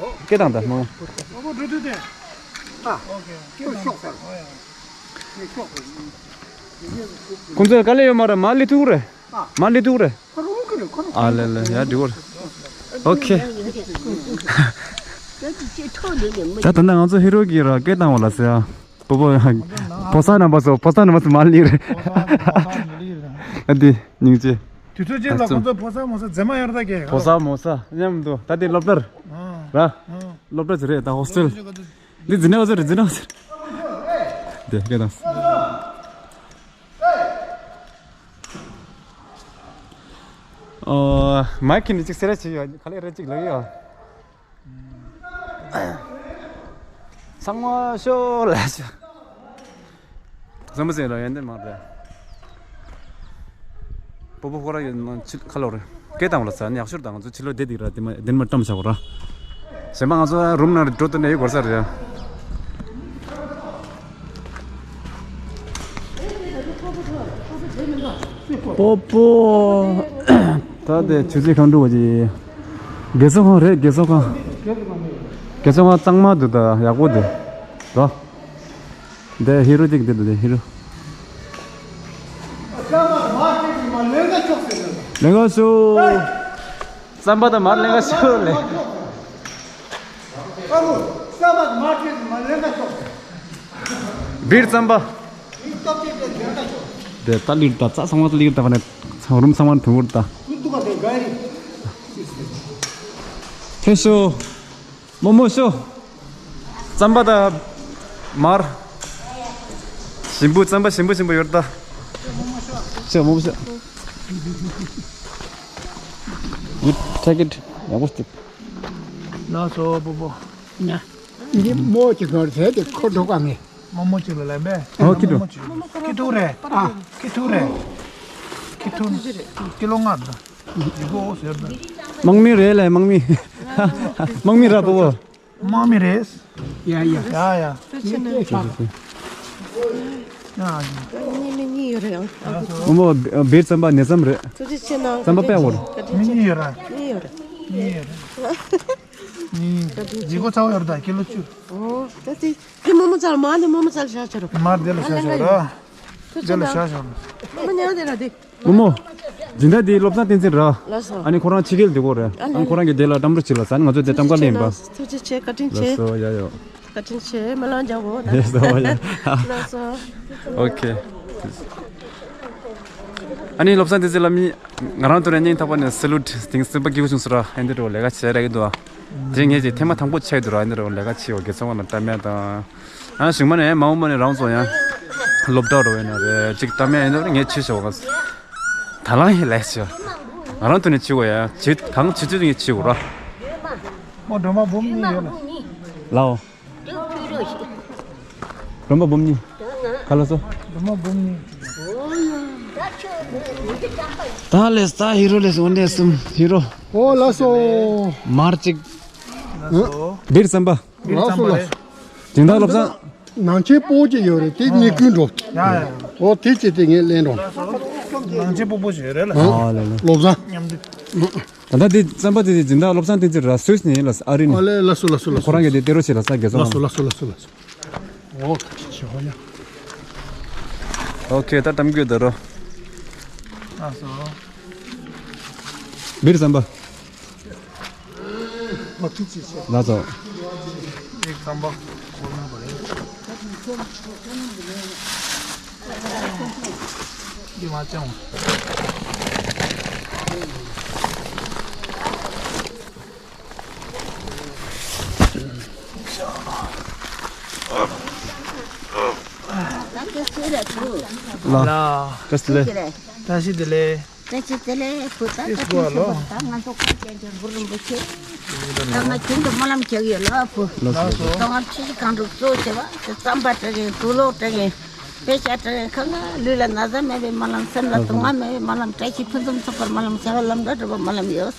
སྐད་བཏང་ད་མོ། ཁོང་ཚོ་དཀའ་ལས་ཡོད་མ་རེད་མ་ལི་ཐུག་རེད། མ་ལི་ཐུག་རེད། ཨ་ལེ་ལེ་ཡ་འགྲིག་གོ། ཨོ་ཁེ། ད་ད་ནང་ང་ཚོ་ཧི་རོ་གི་ར་སྐད་བཏང་བ་ལ་ཟེར་ཡ། པོ་པོ་ཕོ་གསར་རྣམ་པ་ཚོ་ཕོ་གསར་རྣམ་པ་ཚོ་མ་ལི་རེད། ཨ་འདི་སྙིང་རྗེ། དུས་ཚོད་ཅན་ལ་ཁོང་ཚོ་ཕོ་གསར་མོ་གསར་མཛེས་མ་ཡོད་ར་ད་གས། ཕོ་གསར་མོ་གསར་མཉམ་དུ་ད་དེ་སློབ་གྲྭར་ར། སློབ་གྲྭ་ཚོ་རེད་ད་ཧོ་སི་ཊེལ། འདི་འཛིན་གྲྭ་བ་ཚོ་རེད་འཛིན་གྲྭ་བ་ཚོ་རེད། དེ་སྐད་བཏང་། ཨོ། མའི་ཁི་ནི་གཅིག་སེ་ར་ཅིག་ཡོད་ག་ལེ་རེ་གཅིག་ལེ་ཡོད། ཚང་མ་ཤོ་ལ་ཤོ། བསམ་པ་ཟེར་ལ་ཡོན་ཏན་མ་རེད། པོ་པོ་ཁོ་ར་ཡོད་ན་ཕྱི་ཁ་ལོ་རེད། སྐད་བཏང་བ་ལ་ས་ནི་ཡག་ཤོས་དང་ང་ཚོ་ཕྱི་ལོ་བསྡད་འདུག་ར་དེ་མ་དེ་མ་བཀྲམ་བྱ་བ་ར། གཞན་པ་ང་ཚོ་རུམ་ནང་འགྲོ་ཐུབ་ནས་ཡོད་དགོས་ས་རེད། པོ་པོ། ད་དེ་ཆུ་ཚོད་གང་འགྲོ་བ་ཅི། རྒས་གསོ་ཁང་རེད་རྒས་གསོ་ཁང་། རྒས་གསོ་ཁང་གཙང་མ་འདུག་ད་ཡག་པོ་འདུག་ར། འདི་ཧི་རོ་གཅིག་འདི་འདུག་འདི་ཧི་རོ། ལེན་ག་ཤོག་རྩམ་པ་དང་མར་ལེན་ག་ཤོག་ལེ། བིར་རྩམ་པ། འདི་ད་ལིར་ད་རྩ་ཚང་མ་ལིར་ད་བ་ནས་ཚང་རུམ་ཚང་མ་དུང་བུར་ད། ཐེ་ཤོ། མོ་མོ་ཤོ། རྩམ་པ་དང་མར། ཞིམ་པོ་རྩམ་པ་ཞིམ་པོ་ཞིམ་པོ་ཡོད་ད། ཤོ་མོ་མོ་ཤོ། You take it. ཡག་པོ་སྟེ། ལགས་སོ་པོ་པོ། ཡ། འདི་མོ་ཅིག་གར་ཟེར་ཏེ་ཁོ་འགྲོ་ག་ངེས། མོ་མོ་ཅིག་ལ་ལན་པས། ཨོ་ཁི་ཏུ། མོ་མོ་ཅིག་ཁི་ཏུ་རེད། ཨ། ཁི་ཏུ་རེད། ཁི་ཏུ་ཀི་ལོ་ལྔ་དང་། ཡི་གོ་ཟེར་དང་། དམག་མི་རེད་ལ་དམག་མི། དམག་མི་ར་པོ་པོ། དམག་མི་རེད། ཡ་ཡ། ཡ་ཡ། ཐུགས་རྗེ་ཆེ་གནང་། ཡ་ཡ། གཉིས་མི་གཉིས་ཡོད་རེད་ཨང་། ཨ་ཁུ། མོ་མོ་བེར་རྩམ་པ་ནས་རྩམ་རེད། ཐུགས་རྗེ་ཆེ་གནང་། རྩམ་པ་དཔེ་ཡག་པོ་རེད། བཀའ་དྲིན་ཆེ། མི་གཉིས་ཡོད་ར། གཉིས་ཡོད་རེད། གཉིས་ཡོད་རེད། གཉིས། བཀའ་དྲིན་ཆེ། ལྗིད་ཁོག་ཚ་བོ་ཡོད་རེད་ད་ཀི་ལོ་བཅུ། ཨོ་ད་དེ་དེ་མོ་མོ་ཚལ་མ་དེ་མོ་མོ་ཚལ་བཞག་ཆ་རོ། མར་དེ་ལ་བཞག་ཆ་རོ། ཐུགས་རྗེ་ཆེ་གནང་། དེ་ལ་བཞག་ཆ་རོ། མོ་མོ་ཉལ་དེ་ར་དེ། མོ་མོ། སྦྱིན་བདག་དེ་བློ་བཟང་བསྟན་འཛིན་ར། ལགས་སོ། ཨ་ནི་ཁོ་རང་ཕྱི་རྒྱལ་འདི་གོ་རེད། ཨ་ནི་ཁོ་རང་གི་དེ་ལ་འགྲམ་འགྲོ་བྱེད་ལ་ཟ་ནི་ང་ཚོ་དེ་ཐུགས་རྗེ་ཆེ་གནང་། ཐུགས་རྗེ་ཆེ། བཀའ་དྲིན་ཆེ། ལགས་སོ་ཡ་ཡོ། བཀའ་དྲིན་ཆེ། མ་ལང་ཇག་གོ་ད། ལགས་སོ་ཡ། ལགས་སོ། ཨོ་ཁེ། ཨ་ནི་བློ་བཟང་བསྟན་འཛིན་ལ་མི་ང་རང་དུ་རེ་སྙིང་ཐག་པ་ནས་སེ་ལུ་ཊི་དེང་སེམས་པ་སྐྱིད་པོ་བྱུང་སོང་ར། ཨེ་འདི་འགྲོ་ལས་ཀ་བྱས་ར་གི་འདུག་ཨ། དེ་ངས་ཀྱི་ཐེངས་མ་དང་པོ་ཆགས་འདུག་ར། ཨེ་འདི་འགྲོ་ལས་ཀ་བྱས་ཡོད་དགེ་ཚོགས་ཁང་ལ་ལྟ་མེད་དང་། ཨ་ཞིག་མ་ནས་མ་འོངས་པ་ནས་རང་ཚོ་ཡང་སློབ་གྲྭ་རུ་ཡིན་ན་རེད་ཅིག་ལྟ་མེད་ཡིན་ན་རེད། ངས་བྱས་ཤོག་ག་ད་ལང་ཡིན་ལས་བྱས། ང་རང་དུ་ནས་བྱེད་དགོས་ཡ་བྱེད་གང་བྱེད་ཚུལ་ངས་བྱེད་དགོས་ར། མོ་སྒྲོལ་མ་འབུམ་གཉིས་ཡོད་ལ། ལའོ། སྒྲོལ་མ་འབུམ་གཉིས། ག་ལ་སོ། སྒྲོལ་མ་འབུམ་གཉིས། ད་ལས་ད་ཧི་རོ་ལས་འོན་ཏེ་གསུམ་ཧི་རོ། ཨོ་ལགས་སོ། མར་གཅིག་ལགས་སོ། བེར་རྩམ་པ། ལགས་སོ་ལགས་སོ། སྦྱིན་བདག་བློ་བཟང་། ནང་ཆེན་སྤོ་ཅིག་ཡོད་རེད་དེ་ངས་ཀུན་འགྲོ། ཡ་ཡ། ཨོ་དེ་ཅི་དེ་ངས་ལེན་འགྲོ། ནང་ཆེན་སྤོ་པོ་ཞིག་ཡོད་རེད་ལ། ཨ་ལ་ལ། བློ་བཟང་། མཉམ་དུ། ད་ལྟ་དེ་རྩམ་པ་དེ་དེ་སྦྱིན་བདག་བློ་བཟང་བསྟན་འཛིན་ར་སུད་སི་ནས་ཡིན་ལ་ཨ་རི་ནས། ཨོ་ལེ་ལགས་སོ་ལགས་སོ་ལགས་སོ། ཁོ་རང་གིས་དེ་སྟེར་རོགས་བྱེད་ལ་ས་རྒྱལ་ཚོགས། ལགས་སོ་ལགས་སོ་ལགས་སོ་ལགས་སོ། ཨོ་ཁ་ཅིག་ཆེ་བ་ཡ། ཨོ་ཁེ་ད་གཏམ་རྒྱུད་ད་རོ། ལགས་སོ། བེར་རྩམ་པ། ལགས་སོ། ལགས། བཀྲ་ཤིས་བདེ་ལེགས། བཀྲ་ཤིས་བདེ་ལེགས། བཀྲ་ཤིས་བདེ་ལེགས། བུ་ད་ད་ཅི་ཟེར་ལོ། ད་ང་ཚོ་ཁོང་ཅན་ཅན་གུ་རུ་རིན་པོ་ཆེ། ད་ང་རྒྱུན་དུ་སྨོན་ལམ་རྒྱག་ཡོད་ལ་བུ། ལགས་སོ། ད་ང་ཕྱི་ཕྱི་གང་འགྲུབ་གཙོ་བྱེད་པ་དེ་རྩམ་པ་སྤྲད་གིན་དུག་ལོག་སྤྲད་གིན་དཔེ་ཆ་སྤྲད་གིན་ཁ་ང་ལུས་ལ་ན་ཚ་མེད་པའི་སྨོན་ལམ། སེམས་ལ་དུག་ལྔ་མེད་པའི་སྨོན་ལམ། བཀྲ་ཤིས་ཕུན་སུམ་ཚོགས་པར་སྨོན་ལམ། བྱ་བ་ལམ་འགྲོ་འགྲུབ་པར་སྨོན་ལམ་ཡོད།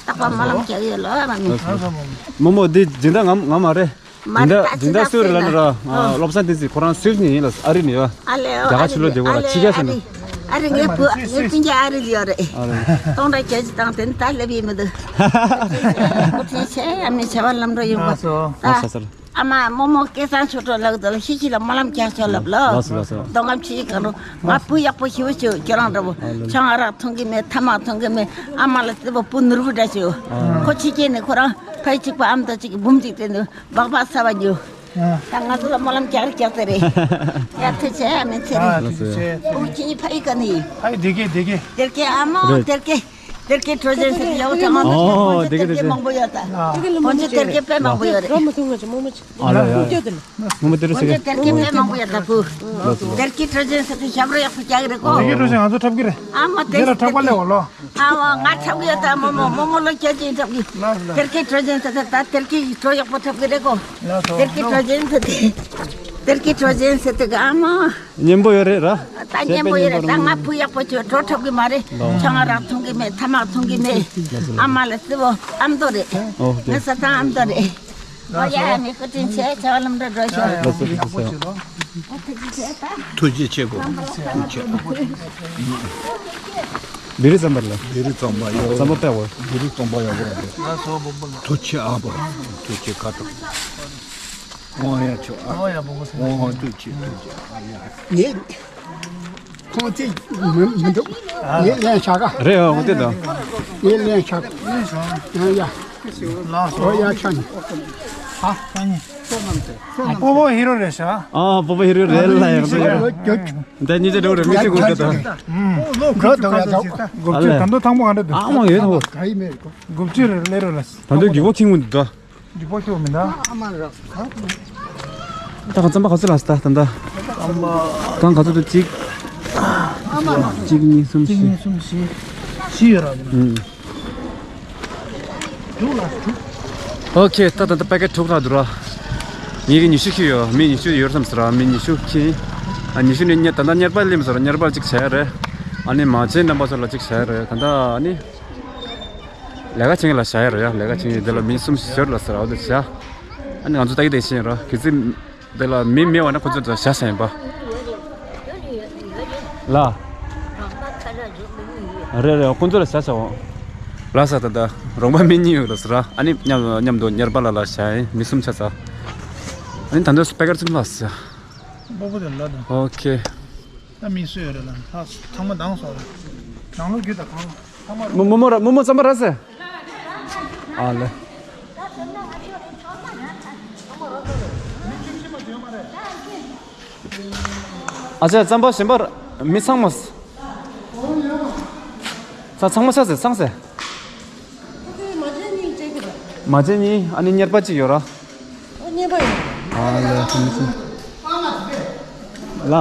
རྟག་པར་སྨོན་ལམ་རྒྱག་ཡོད་ལ་བ་མི། མོ་མོ་འདི་སྦྱིན་བདག་ངམ་ང་མ་རེད། མ་འདི་འདྲ་འདི་འདྲ་སུ་རེད་ལབ་ན་ར། ཨ། བློ་བཟང་བསྟན་འཛིན་ཁོ་རང་སུད་སི་ནས་ཡིན་ལ། ཨ་རི་ནས་ཡོད། ཨ་ལེ། རྒྱ་གར་ཕྱི་ལོགས་བསྡད་གོ་ར། ཕྱི་རྒྱལ་ཟེར་ན། ཨ་རི་ངའི་བུ་ངའི་སྤུན་ཀྱག་ཨ་རི་ལ་ཡོད་རེད། ཨ་རི། སྟོང་ཕྲག་བརྒྱད་ཅུ་དང་དེ་ནི་ད་སླེབས་ཡིན་མི་འདུག་སྐུ་ཕྲེང་ཆེ་ཨ་མའི་བྱ་བ་ལམ་འགྲོ་ཡོང་བ། ལགས་སོ། ད་ལགས་སོ་སར། ཨ་མ་རྨོ་མོ་སྐལ་བཟང་ཆོས་གྲགས་ལགས་དང་ཤི་ཤི་ལ་སྨོན་ལམ་རྒྱག་ཆོག་ལབ་ལོ། ལགས་སོ་ལགས་སོ། མདོ་ཁམས་ཕྱི་གང་རུ་ང་བུ་ཡག་པོ་ཞེ་པོ་ཅིག་ཁྱོད་རང་འདྲ་བོ། ཨ་ལེ། ཆང་ཨ་རག་འཐུང་གི་མེད། ཐ་མག་འཐུང་གི་མེད། ཨ་མ་ལ་བརྩེ་བ་བུ་ནོར་བུ་འདྲ་ཞིག་ཡོད། ཨ། ཁོ་ཕྱི་རྒྱལ་ནས་ཁོ་རང་ཕ་ཡུལ་གཅིག་པ་ཨ་མ་དང་གཅིག་གི་འབུམ་གཅིག་སྟེར་འདུག་སྦག་སྦག་ཟ་བ་རྒྱུ། ཨ། ད་ང་ཚོ་ལ་སྨོན་ལམ་རྒྱག་རེ་རྒྱག་སྟེ་རེད། ཡ་ཐུགས་རྗེ་ཆེ་ཨ་མའི་ཚེ་རིང་། ཨ་ཐུགས་རྗེ་ཆེ། ཨོ་ཁྱེད་གཉིས་ཕ་ཡུལ་ག་ནས་ཡིན། ཕ་ཡུལ་སྡེ་དགེ་སྡེ་དགེ། སྡེ་དགེ་ཨ་མ་རེད། སྡེ་དགེ། སྡེ་དགེ་གྲོ་ཅན་ཟེར་གྱི་ཡོད་ཙང་ང་ཚོ་ཨོ་སྡེ་དགེ་སྡེ་དགེ་སྡེ་དགེ་མང་པོ་ཡོད་ད། ཨ། ཁོང་ཚོ་སྡེ་དགེ་དཔེ་མང་པོ་ཡོད་རེད། ཨ་ལ་ཡ། ཨ་ལ་ཡ། ཁོང་ཚོ་སྡེ་དགེ་དཔེ་མང་པོ་ཡོད་ད་བུ། སྡེ་དགེ་གྲོ་ཅན་ཟེར་གྱི་ཞབས་བྲོ་ཡག་པོ་རྒྱག་གི་རེད་གོ། སྡེ་དགེ་གྲོ་ཅན་ཟེར་གྱི་ང་ཚོ་འཁྲབ་གི་རེད། ཨ་མ་སྡེ་དགེ་སྡེ་དགེ། ཨ་མ་སྡེ་དགེ་འཁྲབ་ག་ལས་འོ་ལོ། ཨ་བ་ང་འཁྲབ་གི་ཡོད་ད། རྨོ་མོ་རྨོ་མོ་ལོ་བརྒྱད་ཅུ་ཡིན་འཁྲབ་གི། སྡེ་དགེ་གྲོ་ཅན་ཟེར་ད་སྡེ་དགེ་བྲོ་ཡག་པོ་འཁྲབ་གི་རེད་གོ། སྡེ་དགེ་གྲོ་ཅན་ཟེར་ཏེ། སྡེ་དགེ་གྲོ་ཅན་ཟེར་ཏེ་གི་ཨ་མ། སྙན་པོ་ཡོད་རེད་ར། ད་སྙན་པོ་ཡོད་རེད། ད་ང་བུ་ཡག་པོ་བྱོས་བྲོ་འཁྲབ་གི་མ་རེད། ཆང་ཨ་རག་འཐུང་གི་མེད། ཐ་མག་འཐུང་གི་མེད། ཨ་མ་ལ་བརྩེ་བོ་ཨ་མདོ་རེད། ཨོ་ངའི་ས་ཐང་ཨ་མདོ་རེད། ཨོ་ཡ་མི་སྐུ་དྲིན་ཆེ། བྱ་བ་ལམ་འགྲོ་འགྲོ་ཤོག་ཐུགས་རྗེ་ཆེ་གོ། ཐུགས་རྗེ་ཆེ། བེ་རི་རྩམ་པ་ལ། བེ་རི་རྩམ་པ་ཡོད། རྩམ་པ་དཔེ་བོ། བེ་རི་རྩམ་པ་ཡོད་པོ་རེད། ཐུགས་རྗེ་ཆེ་ཨ་པ། ཐུགས་རྗེ་ཆེ་ཁ་ཐུག་ཨོ་ཡ་ཆོ་ཨ། ཨོ་ཡ་བུ་མོ་སེ། ཨོ་ཐུགས་རྗེ་ཆེ་ཐུགས་རྗེ་ཆེ་ཨ་ཡ། ངས་ཁོང་ཚོས་མི་མི་འདུག་ངས་ལན་ཆགས་ག་རེད་ཨོ་དེ་དང་། ངས་ལན་ཆགས་ག་ཡ་ཡ། ལགས་སོ། ཨོ་ཡ་ཆ་ནི། ཧ་ཆ་ནི། སྤོ་བོ་ཧི་རོ་རེད་ཤག་ཨ་སྤོ་བོ་ཧི་རོ་རེད་ལ་ཡང་སོ་ཡ། འདི་གཉིས་ཆ་འགྲོ་རེད་མི་ཚེ་དགོས་ཀྱི་དང་། ལོ་ག་དུ་ཡ་ཆོག་དགུ་བཅུ་ད་ལྟ་ཐང་པོ་ག་འདྲ་འདུག་ཨ་མ་ཡོད་ཧོ། དགུ་བཅུ་རེད་ལེ་རོ་ལ། ད་འདོད་རྒྱུ་བོ་ཁྱིང་མི་འདུག་ད། འདི་པོ་ཁྱོད་མིན་ད། ད་ག་རྩམ་པ་ག་ཚོད་ལ་ས་ད་ད་ད། རྩམ་པ། གང་ག་ཚོད་འདུག་གཅིག་གཅིག་གཉིས་གསུམ་གཅིག་བཞི། གཉིས་གསུམ་བཞི། བཞི་ཡོད་ར་འདི་ན། ཨུམ། དྲུག་ལ་དྲུག་ད་ ཨོ་ཁེ། ད་ད་ད་པེ་ཀེཊ་དྲུག་ལྷག་འདུག་ར། ངེད་ཀྱིས་ཉི་ཤུ་ཁྱེར་ཡོད། མི་ཉི་ཤུ་ཡོད་བསམ་ཟེར་ར། མི་ཉི་ཤུ་ཁྱེར། ཨ་ཉི་ཤུ་ནས་ཉེ་ད་ལྟ་གཉེར་པ་སླེབས་ཟེར་ར། གཉེར་པ་གཅིག་བྱས་རེད། ཨ་ནི་མ་བྱན་རྣམ་པ་ཚོ་ལ་གཅིག་བྱས་རེད། ད་ལྟ་ཨ་ནི་ལས་ཀ་བྱེད་མཁན་ལ་བྱས་ཡོད་ར་ཡ། ལས་ཀ་བྱེད་མཁན་དེ་ལ་མི་གསུམ་བཞི་ལ་ཟེར་ར། འོ་དེ་བྱས། ཨ་ནི་ང་ཚོ་ད་གི་དེ་བྱས་ཡིན་ར། གལ་སྲིད་དེ་ལ་མི་མེད་པ་ན་ཁོ་ཚོ་ཚོ་བྱ་བྱ་ཡིན་པ། ལ། རེད་རེད། ཁོ་ཚོ་ལ་བྱ་བྱ་འོང་། ལ་ས་ད་ད་རོང་པ་མི་གཉིས་ཡོད་ལ་ཟེར་ར། ཨ་ནི་མཉམ་མཉམ་དུ་གཉེར་པ་ལ་ལ་བྱ་ཡིན། མི་གསུམ་ཆ་ཚང་། ཨ་ནི་ད་འདོད་སུ་པེ་ཀར་ཚུན་ལ་ཟེར། སྤོ་བོ་དེ་ལ་དང་། ཨོ་ཁེ། ད་མི་སུ་ཡོད་རེད་ལ། ལྷག་ཚང་མ་དྭངས་སོང་རེད། ནང་ལོགས་རྒྱུ་དང་གང་། མོ་མོ་མོ་ར་མོ་མོ་རྩམ་པ་ར་ཟེར། ཨ་ལེ། ཨ་ཅག་རྩམ་པ་གཞན་པ་མི་ཚང་མ། ཚ་ཚང་མ་ཆ་ཟེར་ཚང་ཟེར། མ་བྱན་གཉིས་བྱེད་ཀྱི་རེད། མ་བྱན་གཉིས། ཨ་ནི་གཉེར་པ་གཅིག་ཡོད་ར། ཨ་གཉེར་པ་ཡོད། ཨ་ལེ་ཁོ་མི་ཚང་། ལ།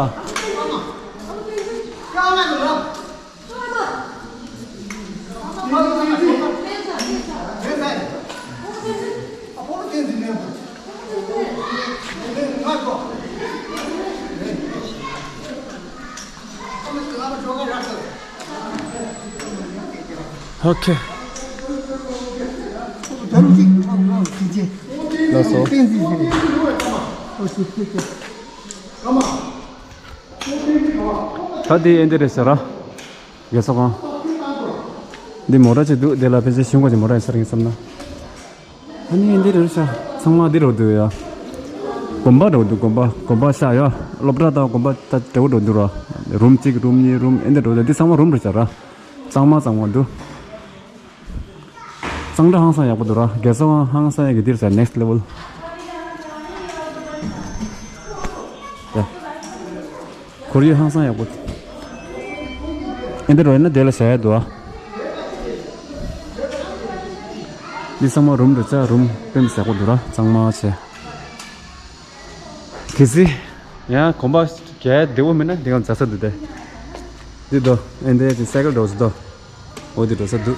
ཨོ་ཁེ། ལགས་སོ། ད་དེ་ཨེ་འདི་རེད་ཟེར་ར། རྒྱལ་ཚོགས་ཁང་། འདི་མོ་ཊ་ཅིག་འདུག་འདི་ལ་ཕལ་ཆེར་གཞུང་ག་ཅིག་མོ་ཊ་ཡིན་ས་རེད་བསམ་ན། ཨ་ནི་འདི་རེད་ཤག་ཚང་མ་འདི་རུ་འདུག་ཡ། དགོན་པ་རུ་འདུག་དགོན་པ། དགོན་པ་ཤག་ཡ། སློབ་གྲྭ་དང་དགོན་པ་ད་འདྲ་བོ་རུ་འདུག་ར། རུམ་གཅིག་རུམ་གཉིས་རུམ་ཨེ་འདི་རུ་འདུག་འདི་ཚང་མ་རུམ་རེད་ཤག་ར། གཙང་མ་གཙང་མ་འདུག་གཙང་སྦྲ་ཧང་སང་ཡག་པོ་འདུག་ར། རྒྱལ་ས་ཧང་སང་ཡག་གི་འདིར་ཟེར་next level། ཡ། ཁོར་ཡུག་ཧང་སང་ཡག་པོ། ཨེ་འདི་རོ་ཡིན་ན་དེ་ལ་བྱ་ཡ་འདུག་ཨ། འདི་ཚང་མ་རུམ་རེད་ཤག་རུམ་དཔེ་མི་སྲིད་ཡག་པོ་འདུག་ར། གཙང་མ་བྱས། གལ་སྲིད་ཡང་གོམ་པ་རྒྱག་བདེ་བོ་མིན་ན་འདི་གང་མཛའ་ས་འདུག་སྟེ། འདི་དོ་ཨེ་འདི་ཅིག་སའི་ཀལ་འགྲོ་ས་དོ། འོ་འདི་འགྲོ་ས་འདུག་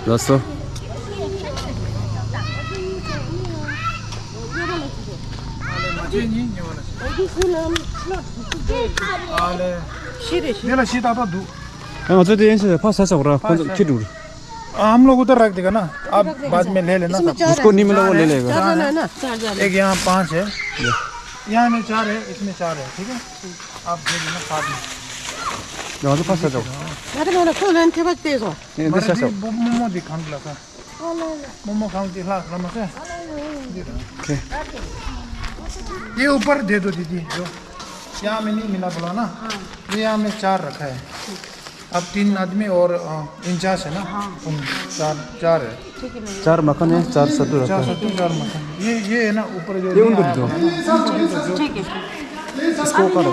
ལགས་སོ། ཨ་ལེ། འདི་ལ་ཤི་ཏག་ཏག་འདུག་ཨ་ང་ཚོ་དེ་ཡན་ཆད་ཕ་ས་ས་ར་ཁོང་ཚོ་ཁྱི་འགྲོ། हम लोग उधर रख देगा ना, आप बाद में ले लेना सब। इसको नीम लोगों ले लेगा। एक यहाँ पाँच है, एक यहाँ पाँच है, एक यहाँ में चार है, इसमें चार है। आप दे देना साथ में। ང་ཚོ་ཕ་ས་ས་ར། ང་ཚོ་ཁོ་ལན་ཐེ་བ་ཏེ་སོ། ངས་འདི་ཤ་ཤ། མོ་མོ་འདི་གང་གི་ལ་ས། མོ་མོ་གང་གི་ལྷག་ལ་མ་ས། འདི་ར། ཁེ། ये ऊपर दे दो दीदी, जो यहाँ में नहीं मिला बोला ना, ये यहाँ में चार रखा है। अब तीन आदमी और इंचार्ज है ना, हम चार, चार है। चार मकान है, चार सत्तू रखा है। चार सत्तू, चार मकान। ये, ये है ना ऊपर जो ये उनको दे दो। ठीक है। इसको करो।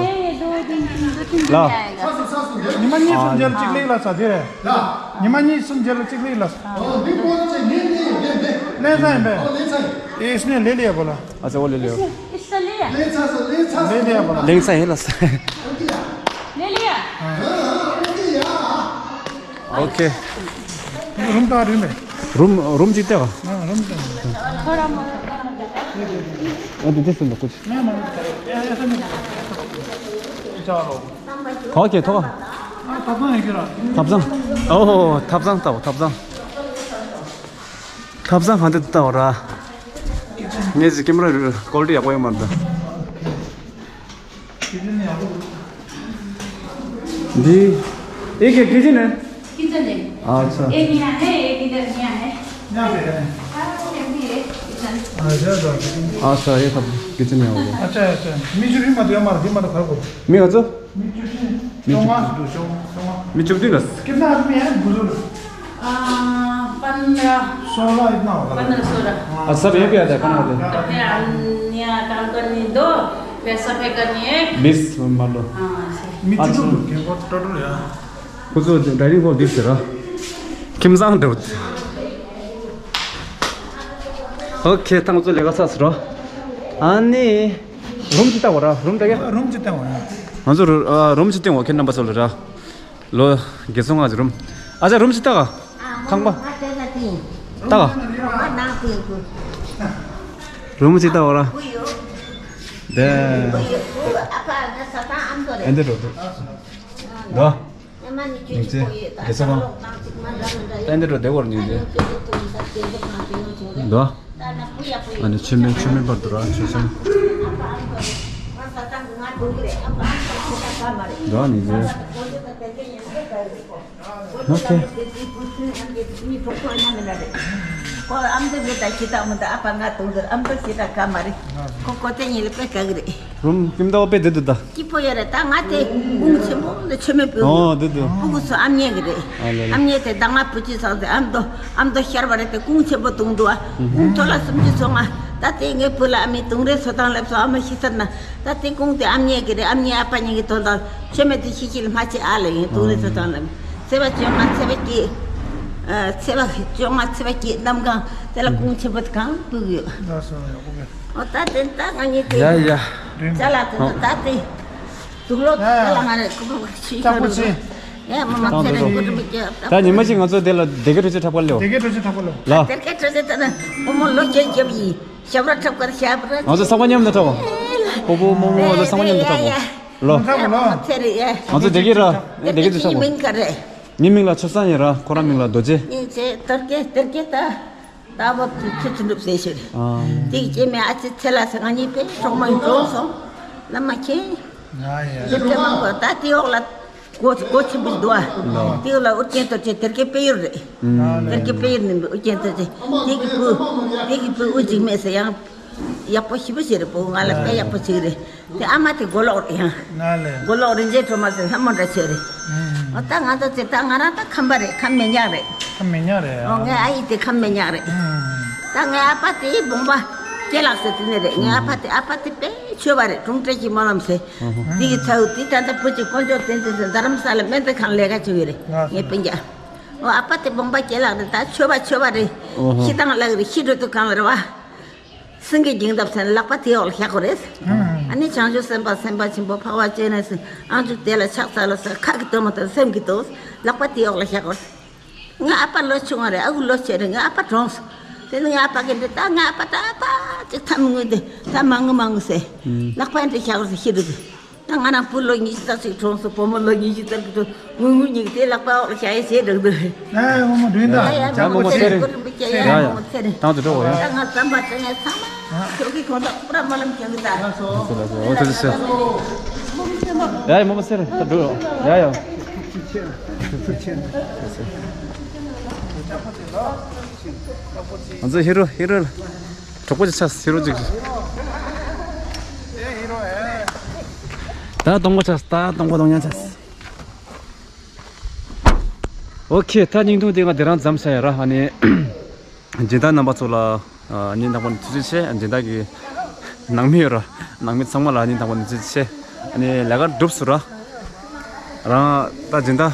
ला। निमानी सुन जेल चिकले ला सा दे। निमानी सुन जेल चिकले ला सा। ले जाए बे। ये इसने ले लिया बोला। अच्छा, वो ले लिया। इससे लिया। ले लिया बोला। ले लिया। ले लिया। OK। रूम तो आ रही है। रूम, रूम जीते का? हाँ, रूम तो। थोड़ा मोड़ा। अरे, जैसे ना कुछ। ना, ना। ऐसा नहीं। चलो। OK, थोड़ा। हाँ, तब ना है क्या? ཐབ་ཚང་། ཨོ། ཐབ་ཚང་ལྟ་བ། ཐབ་ཚང་། ཐབ་ཚང་གང་དུ་ལྟ་བ་ར། ངས་ཀེ་མ་ར་ཀོ་ལི་ཊི་ཡག་པོ་ཡོད་མ་རེད། འདི། एक ये किचन है। किचन है। अच्छा। एक यहाँ है, एक इधर यहाँ है। यहाँ पे है। हाँ, वो भी है, किचन। अच्छा, ये सब किचन में हो गया। अच्छा, अच्छा। मी जो भी मत, हमारा भी मत खराब हो। मी हजुर? मी जो भी। मी जो भी। चौंगा, दो चौंगा, चौंगा। मी जो भी बस। कितना आदमी है, बुजुर्ग? आ, पन्ध्र। सोह्र इतना होगा। पन्ध्र सोह्र। हाँ। अच्छा, सब यहीं पे आता है, खाना खाते हैं? यहाँ काम करने दो, फिर सफाई करनी है। बीस मान लो। हाँ, ऐसे। मी अच्छा। चुप रुक गया, बहुत टोटल यार। कुछ डाइनिंग हॉल दिख रहा। ཁྱིམ་ཚང་འགྲོ། ཨོ་ཁེ། ད་ང་ཚོ་ལས་ཀ་ཚར་སོང་ར། ཨ་ནི། རུམ་ཅིག་ལྟ་བ་ར། རུམ་ལྟ་གི། རུམ་ཅིག་ལྟ་བ་ཡ། ང་ཚོ་རུ་ཨ་རུམ་ཅིག་སྟོན་བ་ཁྱེད་རྣམ་པ་ཚོ་ལ་ར། ལོ་བརྒྱད་སོང་ང་ཅིག་རུམ། ཨ་ཅག་རུམ་ཅིག་ལྟ་ག་ཁང་པ། ལྟ་ག་རུམ་གཅིག་ལྟ་བ་ར། དེ་ཨེ་འདི་འགྲོ་འདུག་ལོ། ཉིན་མཚན་དགེ་ཚོ་ཁང་། ཨེ་འདི་འགྲོ་བདེ་བར་ཉིན་མཚན་ལོ། ཨ་ནི་ཆུ་མིན་ཆུ་མིན་བར་དུ་ར་ཆུ་སོང་། ལོ་ཉིན་མཚན། ཨོ་ཁེ། ཁོ་ཨ་མདོ་མི་ད་ཁྱི་དག་མི་ད་ཨ་ཕ་ང་དུང་དུར་ཨ་མདོ་ཁྱི་དག་ག་མ་རེད། ཁོ་ཁོ་ཚེ་ཉིན་ལ་དཔེ་དགའ་གི་རེད། རུམ་ཀིམ་ད་བ་དཔེ་བདེ་འདུག་ད། སྐྱིད་པོ་ཡོད་རེད། ད་ང་དེ་ཀུང་ཆེན་པོ་ལ་ཆེ་མེད་པོ། ཨོ་བདེ་འདུག་སྤུ་གུ་ཚོ་ཨ་མྱེས་གི་རེད། ཨ་ལེ་ལེ། ཨ་མྱེས་དེ་ད་ང་བུ་ཅི་ཚང་དེ་ཨ་མདོ་ཨ་མདོ་ཤར་བ་རེད། དེ་ཀུང་ཆེན་པོ་དུང་འདུག་ཨ། ཀུང་ཐོ་ལ་སུམ་ཅུ་སོང་ང་། ད་དེ་ངའི་བུ་ལ་ཨ་མའི་དུང་རེ་ཚོ་དང་ལེབ་སོང་ཨ་མ་ཤི་ཚར་ན། ད་དེ་ཀུང་དེ་ཨ་མྱེས་གི་རེད། ཨ་མྱེས་ཨ་ཕ་གཉིས་ཀྱི་དོན་དང་ཆེ་མེད་དེ་ཤི་ཤི་ལ་མ་ཆེ་ཨ་ལེ་ཡིན་དུང་རེ་ཚོ་དང་ལེབ། ཚེས་པ་བཅོ་ལྔ་ཚེས་པ་བརྒྱད། ཨ། ཚེས་པ་བཅོ་ལྔ་ཚེས་པ་བརྒྱད་གནམ་གང་དེ་ལ་ཀུང་ཆེན་པོ་དེ་གང་སྤུག་ཡོད། ལགས་སོ་ཡག་པོ་གི། ཨོ་ད་དེ་ད་ང་གཉིས་དེ། ཡ་ཡ། ཅ་ལག་དེ་ད་དེ། དུག་ལོག་ད་ལ་ང་རེ་ཀུ་ཀུ་ཤི་ཁ་རུ་ཆེ། ཡ་མ་མ་ཚེ་རེ་ཀུ་རུ་མི་ཀྱ། ད་ཉི་མ་ཞིག་ང་ཚོ་དེ་ལ་སྡེ་དགེ་གྲོས་ཆོད་འཁྲབ་གར་ལེའོ། སྡེ་དགེ་གྲོས་ཆོད་འཁྲབ་གར་ལེའོ། ལ། སྡེ་དགེ་གྲོས་ཆོད་ད་ན་བུ་མོ་ལོ་བརྒྱད་རྒྱབ་ཡིན། ཞབས་ར་འཁྲབ་གར་ཞབས་ར། ང་ཚོ་ཚང་མ་མཉམ་དུ་འཁྲབ་བོ། ཨེ་ལ། སྤོ་བོ་རྨོ་མོ་ལ་ཚང་མ་མཉམ་དུ་འཁྲབ་བོ། ལོ། ང་ཚོ་ཚེ་རེ་ཡ། ང་ཚོ་སྡེ་དགེ་ར། སྡེ་དགེ་ཚོ་འཁྲབ་བོ། མིང་ག་རེ། ངའི་མིང་ལ་ཆོས་བཟང་ཡིན་ར། ཁོ་རང་མིང་ལ་རྡོ་རྗེ། ཡིན་ཚེ་དེར་སྐད་དེར་སྐད་ད། ད་བབ་ཚུལ་ཚུལ་ཚུལ་འགྲུབ་ཟེར་ཞུ་རེད། ཨ། དེ་གི་སྐྱེས་མའི་ཨ་ཙི་ཚེ་ལ་ཟེར་ང་གཉིས་པའི་གྲོགས་མོ་ཡིན་གྲོགས་སོང་། བླ་མ་ཁྱེད། ང་ཡ། དེ་སྐད་མང་པོ་ད་དེ་འོག་ལ་སྒོ་སྒོ་ཆེན་པོ་ཞིག་འདུག་ཨ། ལོ། དེ་འོག་ལ་ཨུ་རྒྱན་རྡོ་རྗེ་དེར་སྐད་དཔལ་ཡུལ་རེད། ཨ། དེར་སྐད་དཔལ་ཡུལ་ནས་ཨུ་རྒྱན་རྡོ་རྗེ་དེ་གི་བུ། དེ་གི་བུ་ཨུ་འཇིགས་མེད་ཟེར་ཡང་། ཡག་པོ་ཞེ་པོ་ཞིག་རེད། བུ་ང་ལ་དཔེ་ཡག་པོ་ཞིག་རེད། དེ་ཨ་མ་དེ་མགོ་ལོག་རེད་ཡང་། ང་ལས། མགོ་ལོག་རིན་ཆེན་སྒྲོལ་མ་ཟེར་ལྷ་མོ་འདྲ་བྱས་རེད། ཨང་། འོ་ད་ང་ཚོ་དེ་ད་ང་རང་ད་ཁམས་པ་རེད། ཁམས་མེ་ཉག་རེད། ཁམས་མེ་ཉག་རེད། འོ་ངའི་ཨ་ཡེ་དེ་ཁམས་མེ་ཉག་རེད། ཨང་། ད་ངའི་ཨ་ཕ་དེ་བུམ་པ་སྐྱེ་ལགས་ཟེར་དེ་ནས་རེད། ངའི་ཨ་ཕ་དེ་ཨ་ཕ་དེ་དཔེ་ཆོས་པ་རེད། གྲོང་བཀྲ་ཤིས་སྨོན་ལམ་ཟེར། ཨང་། དེ་གི་ཚ་བོ་དེ་ད་ལྟ་བུ་གཅིག་དཀོན་མཆོག་བསྟན་འཛིན་ཟེར་རྡ་རམ་ས་ལ་སྨན་རྩིས་ཁང་ལས་ཀ་བྱེད་ཀྱི་རེད། ང་ངའི་སྤུན་ཀྱག་འོ་ཨ་ཕ་དེ་བུམ་པ་སྐྱེ་ལགས་རེད། ད་ཆོས་པ་ཆོས་པ་རེད། ཨོ་ཧོ། ཤི་སྟངས་ལགས་རེད། ཤི་འགྲོ་དུས་གང་ལ་རེད་བ། སེང་གེ་འགྱིང་སྟབས་ཟེར་ནས་ལག་པ་དེའི་འོག་ལ་བཞག་དགོས་རེད། ཨ་ནི་བྱང་ཆུབ་སེམས་དཔའ་སེམས་དཔའ་ཆེན་པོ་འཕགས་པ་སྤྱན་རས་གཟིགས་ཨང་ཅུ་དེ་ལ་ཕྱག་འཚལ་ལོ་ཟེར། ཁ་གི་སྟོན་མོ་དང་སེམས་ཀྱི་དོ་ལག་པ་དེའི་འོག་ལ་བཞག་དགོས་རེད། ངའི་ཨ་ཕ་ལོ་ཆུང་བ་རེད། ཨ་ཁུ་ལོ་ཆེ་རེད། ངའི་ཨ་ཕ་གྲོངས་སོང་། དེ་ནི་ངའི་ཨ་ཕ་གི་འདྲི་ད་ངའི་ཨ་ཕ་ད་ཨ་ཕ་ཅིག་ཐམ་ངུས་ཏེ་ད་མ་ངུ་མ་ངུ་ཟེར། ལག་པ་འདྲི་བཞག་དགོས་ཟེར་ཤི་འགྲོ་གི། ད་ང་རང་བུ་ལོ་ཉི་ཤུ་རྩ་གཅིག་གྲོངས་སོང་། བུ་མོ་ལོ་ཉི་ཤུ་རྩ་གཅིག་གྲོངས། ངུ་ངུ་གཉིས་ཀ་དེ་ལག་པའི་འོག་ལ་བཞག་ཡས་བྱས་འགྲོ་འདུག་ཨེ་བུ་མོ་འགྲོ་ཡིན་ད། ཡ་ཡ། ཡ་བུ་མོ་ཚེ་རིང་། ཡ་ཡ། ཡ་ཡ། བུ་མོ་ཚེ་རིང་། ད་ང་རྩམ་པ་སྤྲད་ཡས་ཚང་མ་ཁྱོད་ཀྱིས་གང་ལྟར་ཕུ་ར་མ་ལམ་བྱུང་གི་ད། ལགས་སོ་ལགས་སོ། འོ་ཐུགས་རྗེ་ཆེ། ཡ་ཡ་བུ་མོ་ཚེ་རིང་། ད་འགྲོ། ཡ་ཡ། ང་ཚོ་ཧི་རོ་ཧི་རོ་ལ་གྲོགས་པོ་ཅིག་ཆགས། ཧི་རོ་ཅིག་ད་གཏོང་གོ་ཆགས། ད་གཏོང་གོ་གཏོང་ཉན་ཆགས། ཨོ་ཁེ། ད་བརྙན་ཐུང་དེ་ང་དེ་རང་མཚམས་བཞག་ཡ་ར། ཨ་ནི་སྦྱིན་བདག་རྣམ་པ་ཚོ་ལ་ཨ་ནི་ནང་པ་ནས་ཐུགས་རྗེ་ཆེ། སྦྱིན་བདག་གི་ནང་མི་ཡོད་ར། ནང་མི་ཚང་མ་ལ་ཨ་ནི་ནང་པ་ནས་ཐུགས་རྗེ་ཆེ། ཨ་ནི་ལས་ཀ་འགྲུབ་སོང་ར། རང་ད་སྦྱིན་བདག་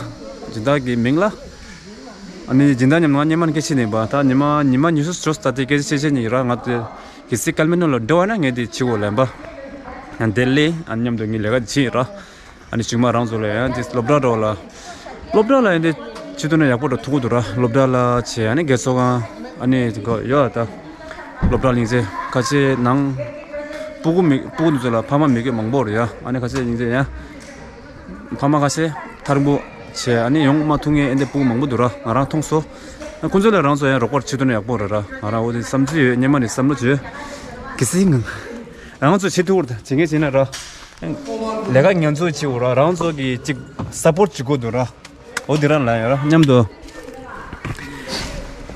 སྦྱིན་བདག་གི་མིང་ལ་ཨ་ནི་སྦྱིན་བདག་མཉམ་ང་སྔོན་མ་ནས་སྐད་ཆ་ནས་པ། ད་ཉི་མ་ཉི་མ་ཉི་ཤུ་ཞོགས་ད་དེ་སྐད་ཆ་བཤད་བཤད་ནས་ར། ང་དེ་གལ་སྲིད་སྐལ་མེད་ནང་ལ་འགྲོ་བ་ན་ངས་དེ་བྱེད་དགོས་ལབ་པ། ཡང་དེ་ལས་ཨ་མཉམ་དུ་ངས་ལས་ཀ་བྱེད་ར། ཨ་ནི་གཞུག་མ་རང་ཚོ་ལ་ཡང་དེ་སློབ་གྲྭ་འགྲོ་ལ། སློབ་གྲྭ་ལ་ཡང་དེ་བྱེད་ཐུབ་ན་ཡག་པོ་འགྲོ་ཐུབ་ཀྱི་འདུག་ར། སློབ་གྲྭ་ལ་བྱས། ཨ་ནི་དགེ་ཚོགས་ཁང་། ཨ་ནི་དེ་ག་ཡོད་ད། སློབ་གྲྭ་གླིང་རྗེ་ཁ་ཆེ་ནང་། སྤུ་གུ་མི་སྤུ་གུ་འདི་ཚོ་ལ་ཕ་མ་མི་དགོས་མང་པོ་རེད་ཡ། ཨ་ནི་ཁ་ཆེ་གླིང་རྗེ་ཡ། ཕ་མ་ཁ་ཤས་ཐར་འབུ་བྱས། ཨ་ནི་ཡོང་མ་ཐུབ་མཁན་ཨེ་འདི་སྤུ་གུ་མང་པོ་འདུག་ར། ང་རང་མཐོང་སོང་། ཁོང་ཚོ་ལ་རང་ཚོ་ཡང་རོགས་པ་བྱེད་ཐུབ་ན་ཡག་པོ་རེད་ར། ང་རང་འོ་དེ་བསམ་ཚུལ་ཡོད། སྔོན་མ་ནས་བསམ་བློ་བྱོས། གལ་སྲིད་ང་རང་ཚོ་བྱེད་ཐུབ་པ་རེད། བྱེད་མཁན་བྱེད་ན་ར། ལས་ཀ་ང་ཚོ་བྱེད་དགོས་ར། རང་ཚོ་གི་ཅིག་སབ་པོར་བྱེད་དགོས་འདུག་ར། འོ་དེ་རང་ལ་ཡང་ར་མཉམ་དུ།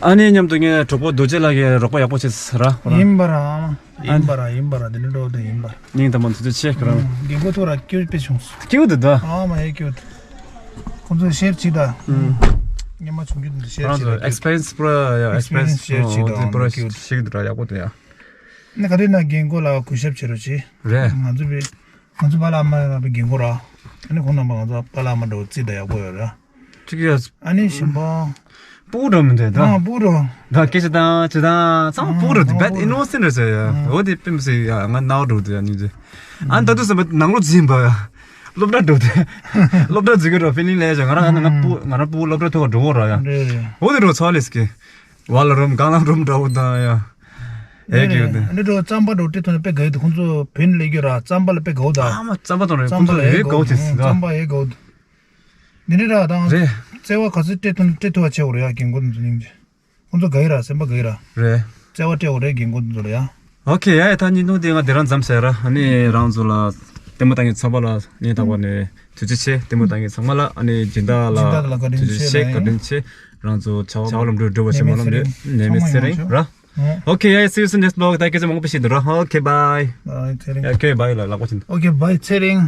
ཨ་ནི་མཉམ་དུ་ངའི་གྲོགས་པོ་རྡོ་རྗེ་ལགས་ཀྱིས་རོགས་པ་ཡག་པོ་བྱས་ར། ཡིན་པ་ར། ཨ་ཡིན་པ་ར་ཡིན་པ་ར། དེ་འདྲ་འགྲོ་དེ་ཡིན་པ། སྙིང་ཐག་པ་ནས་ཐུགས་རྗེ་ཆེ་ཁྱེད་རང་ལ། རྒན་གོ་ཐུག་ར་སྐྱིད་པོ་དཔེ་བྱུང་སོང་། སྐྱིད་པོ་འདུག་ད། ཨ་མ་ཡེ་སྐྱིད་པོ་འདུག་ཁོང་ཚོས་ཤེར་བྱེད་ད། ཨུམ། སྙན་མ་བྱུང་རྒྱུ་འདུག་ཤེར་རང་བྱེད་ཚོ་ད་ཨེགསི་པི་རི་ཡན་སི་པུ་ར་ཡ། ཨེགསི་པི་རི་ཡན་སི་ཤེར་བྱེད་ད། ཨོ་དེ་པུ་ར་སྐྱིད་པོ་འདུག་ཤེར་བྱེད་ད་ར། ཡག་པོ་འདུག་ཡ། ནི་ག་དུས་ན་རྒན་གོ་ལ་གུས་ཞབས་བྱེད་རོགས་བྱེད། རེད། ང་ཚོ་པའི་ང་ཚོ་པཱ་ལགས་ཨ་མ་པའི་རྒན་གོ་ར། ཨ་ནི་ཁོང་རྣམ་པ་ང་ཚོ་པཱ་ལགས་ཨ་མ་འདྲ་བོ་རྩིས་ད་ཡག་པོ་ཡོད་ར། ཅིག་ཡ། ཨ་ནི་གཞན་པ། སྤུ་གུ་འདྲ་མི་འདུག་ད། ཨ་སྤུ་གུ་འདྲ། ད་སྐད་ཆ་དང་ཅི་དང་ཚང་མ་སྤུ་གུ་འདྲ་འདུག་ཨ་བད་ཨི་ནོ་སེན་ཊི་རེད་ཟེར་ཡ། ཨ་འོ་དེ་དཔེ་མི་སྲིད་ཡ། ང་རྣ་བ་འགྲོ་འདུག་ཡ་སྙིང་རྗེ། ཨ་ད་དུང་སེམས་པ་ནང་ལོགས་འཛིན་པ་ཡ། སློབ་གྲྭ་འགྲོ་དེ། སློབ་གྲྭ་འཛུལ་གི་འགྲོ་ཕི་ལིང་ལས་ཡ། ང་རང་ང་རང་སྤུ་ང་རང་སྤུ་གུ་སློབ་གྲྭ་ཐོག་འགྲོ་གོ་ར་ཡ། རེད་རེད། འོ་དེ་འགྲོ་ཚོ་ལེ་སྐད། ཝ་ལ་རུམ་གང་ལ་རུམ་འདྲ་བོ་དང་ཡ། ཨེ་གི་ཡོད་དེ། འདི་འགྲོ་རྩམ་པ་འགྲོ་སྤྲད་ཐོན་པས་དགའ་ཡོད་དེ། ཁོང་ཚོ་བོད་ནས་སླེབས་རྒྱུ་ར། རྩམ་པ་ལ་དཔེ་དགའ་བོ་ད། ཨ་མ་རྩམ་པ་དང་རེད། ཁོང་ཚོ་ལ་ཨེ་དགའ་བོ་བྱེད་སྲིད་ད། རྩམ་པ་ཨེ་དགའ་བོ་ད། འདི་འདྲ་ར་དང་། རེད། བརྩེ་བ་ག་ཚོད་སྤྲད་ཐུབ་སྤྲད་ཐུབ་པ་བྱེད་འོ་རེད་ཡ། རྒན་རྒོན་དེ་ཚོ་སྙིང་རྗེ། ཁོང་ཚོ་དགའ་ཡི་ར། སེམས་པ་དགའ་ཡི་ར། རེད། བརྩེ་བ་སྤྲད་འོ་རེད་རྒན་རྒོན་དེ་ཚོ་ལ་ཡ། ཨོ་ཁེ་ཡ་ཡ། ད་བརྙན་ཐུང་དེ་ང་དེ་རང་མཚམས་བཞག་ར། ཨ་ནི་རང་ཚོ་ལ་ལྟད་མོ་ལྟ་མཁན་ཚང་མ་ལ་སྙིང་ཐག་པ་ནས་ཐུགས་རྗེ་ཆེ། ལྟད་མོ་ལྟ་མཁན་ཚང་མ་ལ་ཨ་ནི་སྦྱིན་བདག་ལ་སྦྱིན་བདག་ལ་བཀའ་དྲིན་ཐུགས་རྗེ་ཆེ་ཆེ་ལ་ཡ། བཀའ་དྲིན་ཆེ། རང་ཚོ་བྱ་བ་ལམ་འགྲོ་འགྲོ་བ་ཞིག་མ་ལམ་འགྲོ་ནད་མེད་ཚེ་རིང་ར། ཨོ་ཁེ་ཡ་ཡ། See you soon next vlog. ད་སྐད་ཆ་མང་པོ་ཞིག་འདུག་ར། ཨོ་ཁེ་བའི། བའི་ཚེ་རིང་། ཡ་ཁེ་བའི་ལ་ལག་པ་ཆེན། ཨོ་ཁེ་བའི་ཚེ་རིང་།